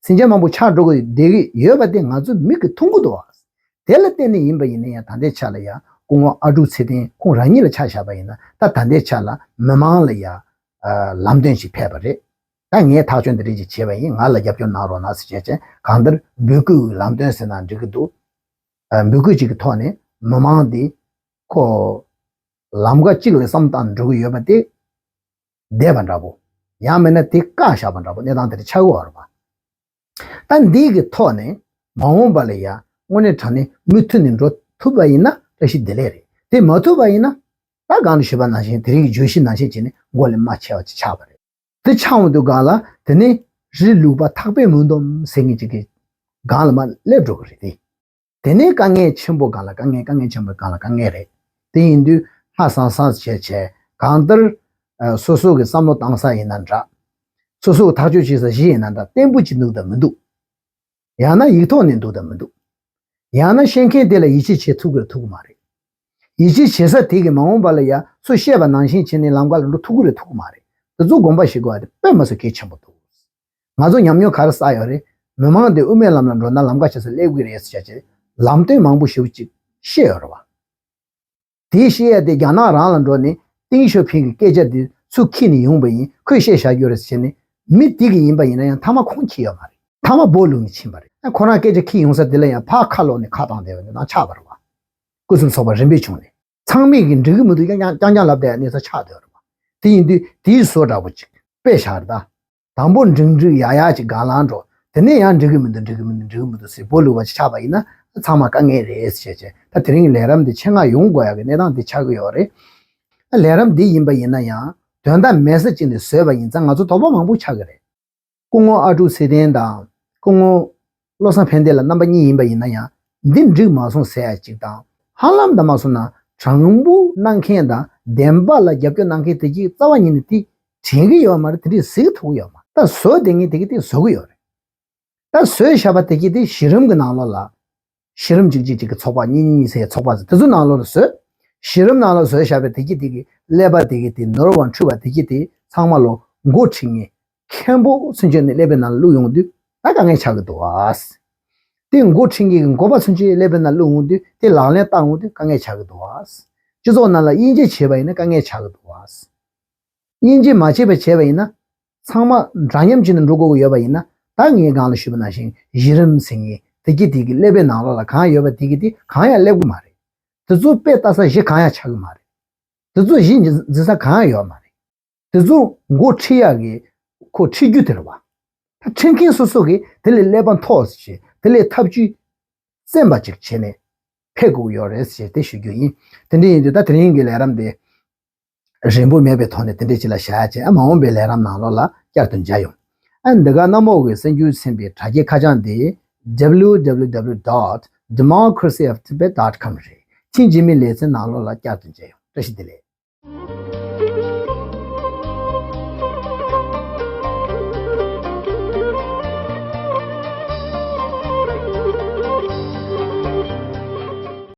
ཟིང་ཆ་མང་པོ་ཆགས་འགྲོ་གི་བསྡད་ཀྱི་ཡོད་པ་དེ་ང་ཚོ་མིག་གིས་མཐོང་གི་འདུག་བ། དེ་ལ་བརྟེན་ནས་ཡིན་པ་ཡིན་ན་ཡང་ད་ལྟའི་ཆ་ལ་ཡང་སྐུ་ངོ་ཨ་ཀྲུག་ཚེ་བརྟན་ཁོང་རང་ཉིད་ལ་ཆ་བཞག་པ་ཡིན་ན། ད་ད་ལྟའི་ཆ་ལ་མི་མང་ལ་ཡང་ལམ་སྟོན་ཞིག་ཕེབས་པ་རེད། ད་ངས་ཐག་གཅོད་འདི་འདྲས་ཅིག་བྱས་པ་ཡིན། ང་ལ་རྒྱབ་སྐྱོར་གནང་རོགས་གནང་ཟེར་བྱས་བྱས། གང་ལྟར་འབོད་སྐུལ་གྱི་ལམ་སྟོན་ཟེར་ན་འགྲིག་གི་འདུག། འབོད་སྐུལ་ཅིག་གི་ཐོག་ནས་མི་མང་འདི་ཁོ་ལམ་ཁ་གཅིག་ལ་བསམ་བཏང་འགྲོ་གི་ཡོད་པ་དེ། བསྡད་པ་འདྲ་པོ། ཡང་མིན་ན་དེ་བཀག་བཞག་པ་འདྲ་པོ་གནས་སྟངས་དེ་འདྲ་ཆགས་ཀྱི་ཡོད་རེད་པ། ད་འདི་གི་ཐོག་ནས་མ་འོངས་པ་ལ་ཡ་དངོས་གནས་དྲང་གནས་མུ་མཐུད་ནས་འགྲོ་ཐུབ་པ་ཡིན་ན་བཀྲ་ཤིས་བདེ་ལེགས་རེད། དེ་མ་ཐུབ་པ་ཡིན་ན། ད་གང་ཞུས་པ་ནང་བཞིན་དེ་རིང་གི་བརྗོད་གཞི་ནང་བཞིན་བྱས་ནས་མགོ་ལས་མར་ཆེ་བ་ཅིག་ཆགས་པ་རེད། དེ་ཆགས་འོང་དུས་སྒང་ལ་དེ་ནས་རི་ལུག་པ་ཐག་པས་མི་འདོམས་ཟེར་མཁན་ཅིག་གི་སྒང་ལ་མར་སླེབས་འགྲོ་གི་རེད་དེ། དེ་ནས་དཀའ་ངལ་ཆེན་པོ་སྒང་ལ་དཀའ་ངལ། དཀའ་ངལ་ཆེན་པོའི་སྒང་ལ་དཀའ་ངལ་རེད། དེ་ཡིན་དུས་ཧ་སང་སང་བྱས་བྱས། གང་ལྟར་ཨ་སོ་སོ་གི་བསམ་བློ་བཏང་ས་ཡིན་ན་འདྲ། སོ་སོ་གི་ཐག་གཅོད་བྱེད་ས་གཞི་ཡིན་ན་འདྲ། བརྟན་པོ་ཅིག་འདུག་དང་མི་འདུག། ཡང་ན་ཡིག་ཐོག་ནས་འདུག་དང་མི་འདུག། ཡང་ན་བཤད་མཁན་དེ་ལ་ཡིད་ཆེས་བྱེད་ཐུབ་ཀྱི་རེད་ཐུབ་ཀྱི་མ་རེད། ཡིད་ཆེས་བྱེད་ས་དེ་གིས་མ་འོངས་པ་ལ་ཡ་ཚུར་བཤད་པ་ནང་བཞིན་བྱས་ནས་ལམ་ཁ་ལ་འགྲོ་ཐུབ་ཀྱི་རེད་ཐུབ་ཀྱི་མ་རེད། དེ་ཚོ་དགོངས་པ་བཞེས་དགོས་པ་དེ་དཔེ་མི་སྲིད་གལ་ཆེན་པོ་འདུག། ང་ཚོ་ཉམས་མྱོང་ག་རེ་བསགས་ཡོད་རེད། མི་མང་དེ་དབུ་མའི་ལམ་ལ་འགྲོ་ན་ལམ་ཁ་ཆེ་ས་སླེབས་ཀྱི་རེད་ཟེར་བྱས་བྱས་ལམ་སྟོན་མང་པོ་ཞེ་པོ་ཅིག་བཤད་ཡོད་རེད་བ། དེའི་བཤད་ཡ་དེ་རྒྱ་ནག་རང་ལ་འགྲོ་ནས་ཏིང་ཞའོ་ཕིང་གི་སྐད་ཆ་དེ་ཚུར་ཁྱེར་ནས་ཡོང་པ་ཡིན། ཁོས་བཤད་བཞག་རྒྱུ་རེད་ཟེར་ནས་མི་དེ་གི་ཡིན་པ་ཡིན་ན་ཡང་མཐའ་མ་ཁོང་ཁྱེར་ཡོད་མ་རེད། མཐའ་མ་སྦོ་ལུག་ནས་ཕྱིན་པ་རེད། ཁོ་རང་སྐད་ཆ་ཁྱེར་ཡོང་ས་དེ་ལ་ཡང་ཕར་ཁ་ལོག་ནས་ཁ་བཏང་བསྡད་པ་འདི་ནང་ཆགས་པ་རེད་བ། སྐུ་ཚབ་ཚོགས་པ་རིམ་པས་བྱུང་ནས། ཚང་མས་ཀྱི་འགྲིག་གི་མི་འདུག་རྐྱང་རྐྱང་རྐྱང་རྐྱང་ལབ་བསྡད་ཡ་གནས་ཚུལ་ཆགས་བསྡད་ཡོད་རེད་བ། དེ་ཡིན་དུས་དེའི་བཟོ་འདྲ་པོ་ཅིག་དཔེ་བཞག་རེད་ད། དང་པོ་འགྲིག་འགྲིག་ཡག་ཡག་ཅིག་སྒང་ལ་འགྲོ། དེ་ནས་ཡང་འགྲིག་གི་མི་འདུག། འགྲིག་གི་མི་འདུག། འགྲིག་གི་མི་འདུག་ཟེར་སྦོ་ལུག་པ་ཅིག་ཆགས་པ་ཡིན་ན་ཚང་མ་དཀའ་ངལ་རེད་ཟེར་བྱས་བྱས། ད་དེ་རིང་ལས་རིམ་འདི་ཆེད་མངགས་ཡོང་དགོས་ཡག་གི་གནས་སྟངས་འདི་ཆགས་ཀྱི་ཡོད་རེད། ལས་རིམ་འདི་ཡིན་པ་ཡིན་ན་ཡང་དོན་དག་མེད་ས་ཅིག་ནས་བཟོས་པ་ཡིན་ཙང་ང་ཚོ་དོགས་པ་མང་པོ་ཆགས་ཀྱི་རེད། སྐུ་ངོ་ཨ་ཀྲུག་ཚེ་བརྟན་དང་སྐུ་ངོ་བློ་བཟང་ཕན་བདེ་ལགས་རྣམ་པ་གཉིས་ཡིན་པ་ཡིན་ན་ཡང་འདི་འགྲིག་མ་སོང་ཟེར་ཡ་ཅིག་དང་། ཧ་ལམ་ད་མ་སོང་ན་དྲང་པོ་གནང་མཁན་དང་བདེན་པ་ལ་རྒྱབ་སྐྱོར་གནང་མཁན་དེ་གྱིས་རྩ་བ་ཉིད་ནས་དེ་དྲན་གྱི་ཡོད་མ་རེད། དེ་འདྲས་གཟིགས་ཐུབ་ཀྱི་ཡོད་མ་རེད། ད་བཟོ་བསྡད་མཁན་དེ་གིས་དེ་བཟོ་གི་ཡོད་རེད། ད་བཟོས་བཞག་པ་དེ་གྱིས་དེ་གཞི་རིམ་གྱི་ནང་ལོགས་ལ། གཞི་རིམ་གཅིག་གཅིག་གཅིག་གི་ཚོགས་པ་གཉིས་གཉིས་གཉིས་ཟེར་ཚོགས་པ་ཟེར་དེ་ཚོ་ནང་ལོགས་ལ་བཟོས། གཞི་རིམ་ནང་ལ་བཟོས་བཞག་པའི་དེ་གྱིས་དེ་གི་ཀླད་པ་དེ་གི་དེ་ནོར་བ་འཁྲུལ་བ་དེ་གྱིས་དེ་ཚང་མ་ལོ་འགོ་ཁྲིད་མཁན་མཁན་པོ་ཚུན་ཆད་ནས་ཀླད་པའི་ནང་ལ་བླུགས་ཡོང་དུས་ད་དཀའ་ངལ་ཆགས་ཀྱི་འདུག་ཨ། དེ་འགོ་ཁྲིད་མཁན་གྱི་འགོ་པ་ཚུན་ཆད་ཀླད་པའི་ནང་བླུགས་ཡོང་དུས་དེ་ལག་ལེན་བསྟར་ཡོང་དུས་དཀའ་ངལ་ཆགས་ཀྱི་འདུག་ཨ། སྤྱི་ཚོགས་ནང་ལ་དབྱེ་འབྱེད་བྱས་པ་ཡིན་ན་དཀའ་ངལ་ཆགས་ཀྱི་འདུག་ཨ། དབྱེ་འབྱེད་མ་བྱས་པ་བྱས་པ་ཡིན་ན། ཚང་མ་འདྲ་མཉམ་བྱས་ནས་འགྲོ་དགོས་ཀྱི་ཡོད་པ་ཡིན་ན། ད་ངས་སྒང་ལ་ཞུས་པ་ནང་བཞིན་གཞི་རིམ་ཟེར་མཁན་དེ་གྱིས་དེ་གི་ཀླད་པའི་ནང་ལོགས་ལ་གང་ཡོད་པ་དེ་གིས་དེ་གང་ཡང་སླེབས་ཀྱི་མ་རེད། དེ་ཚོ་དཔེ་ལྟ་ས་གཞི་གང་ཡང་ཆགས་ཀྱི་མ་རེད། དེ་ཚོ་གཞི་འཛིན་ས་གང་ཡང་ཡོད་མ་རེད། དེ་ཚོ་འགོ་ཁྲིད་ཡག་གི་ཁོ་ཁྲིད་རྒྱུ་དེ་རེད་བ། ད་ཁྲིད་མཁན་སོ་སོ་གིས་དེ་ལས་ཀླད་པ་མཐོ་བ་ཞིག་བྱས། དེ་ལས་ཐབས་ཇུས་བཙན་པ་ཅིག་བྱས་ནས་ཕེབས་དགོས་ཡོད་རེད་ཟེར་ཏེ་ཞུ་རྒྱུ་ཡིན། དེ་འདྲ་ཡིན་དུས་ད་དེ་རིང་གི་ལས་རིམ་དེ་རན་པོ་མེད་པའི་ཐོག་ནས་དེ་འདྲ་ཅིག་ལ་བཞག་བྱས། ཨ་མ་འོངས་པའི་ལས་རིམ་ནང་ལོགས་ལ་བསྐྱར་དུ་མཇལ་ཡོང་། ཨ་འདི་ག་གནམ་འོག་གི་གསར་འགྱུར་ཚན་པའི་དྲ་རྒྱའི་ཁ་བྱང་དེ་www dot democracy of tibet dot com རེད། ཆིང་རྗེས་མའི་ལེ་ཚན་ནང་ལོགས་ལ་བསྐྱར་དུ་མཇལ་ཡོང་། བཀྲ་ཤིས་བདེ་ལེགས།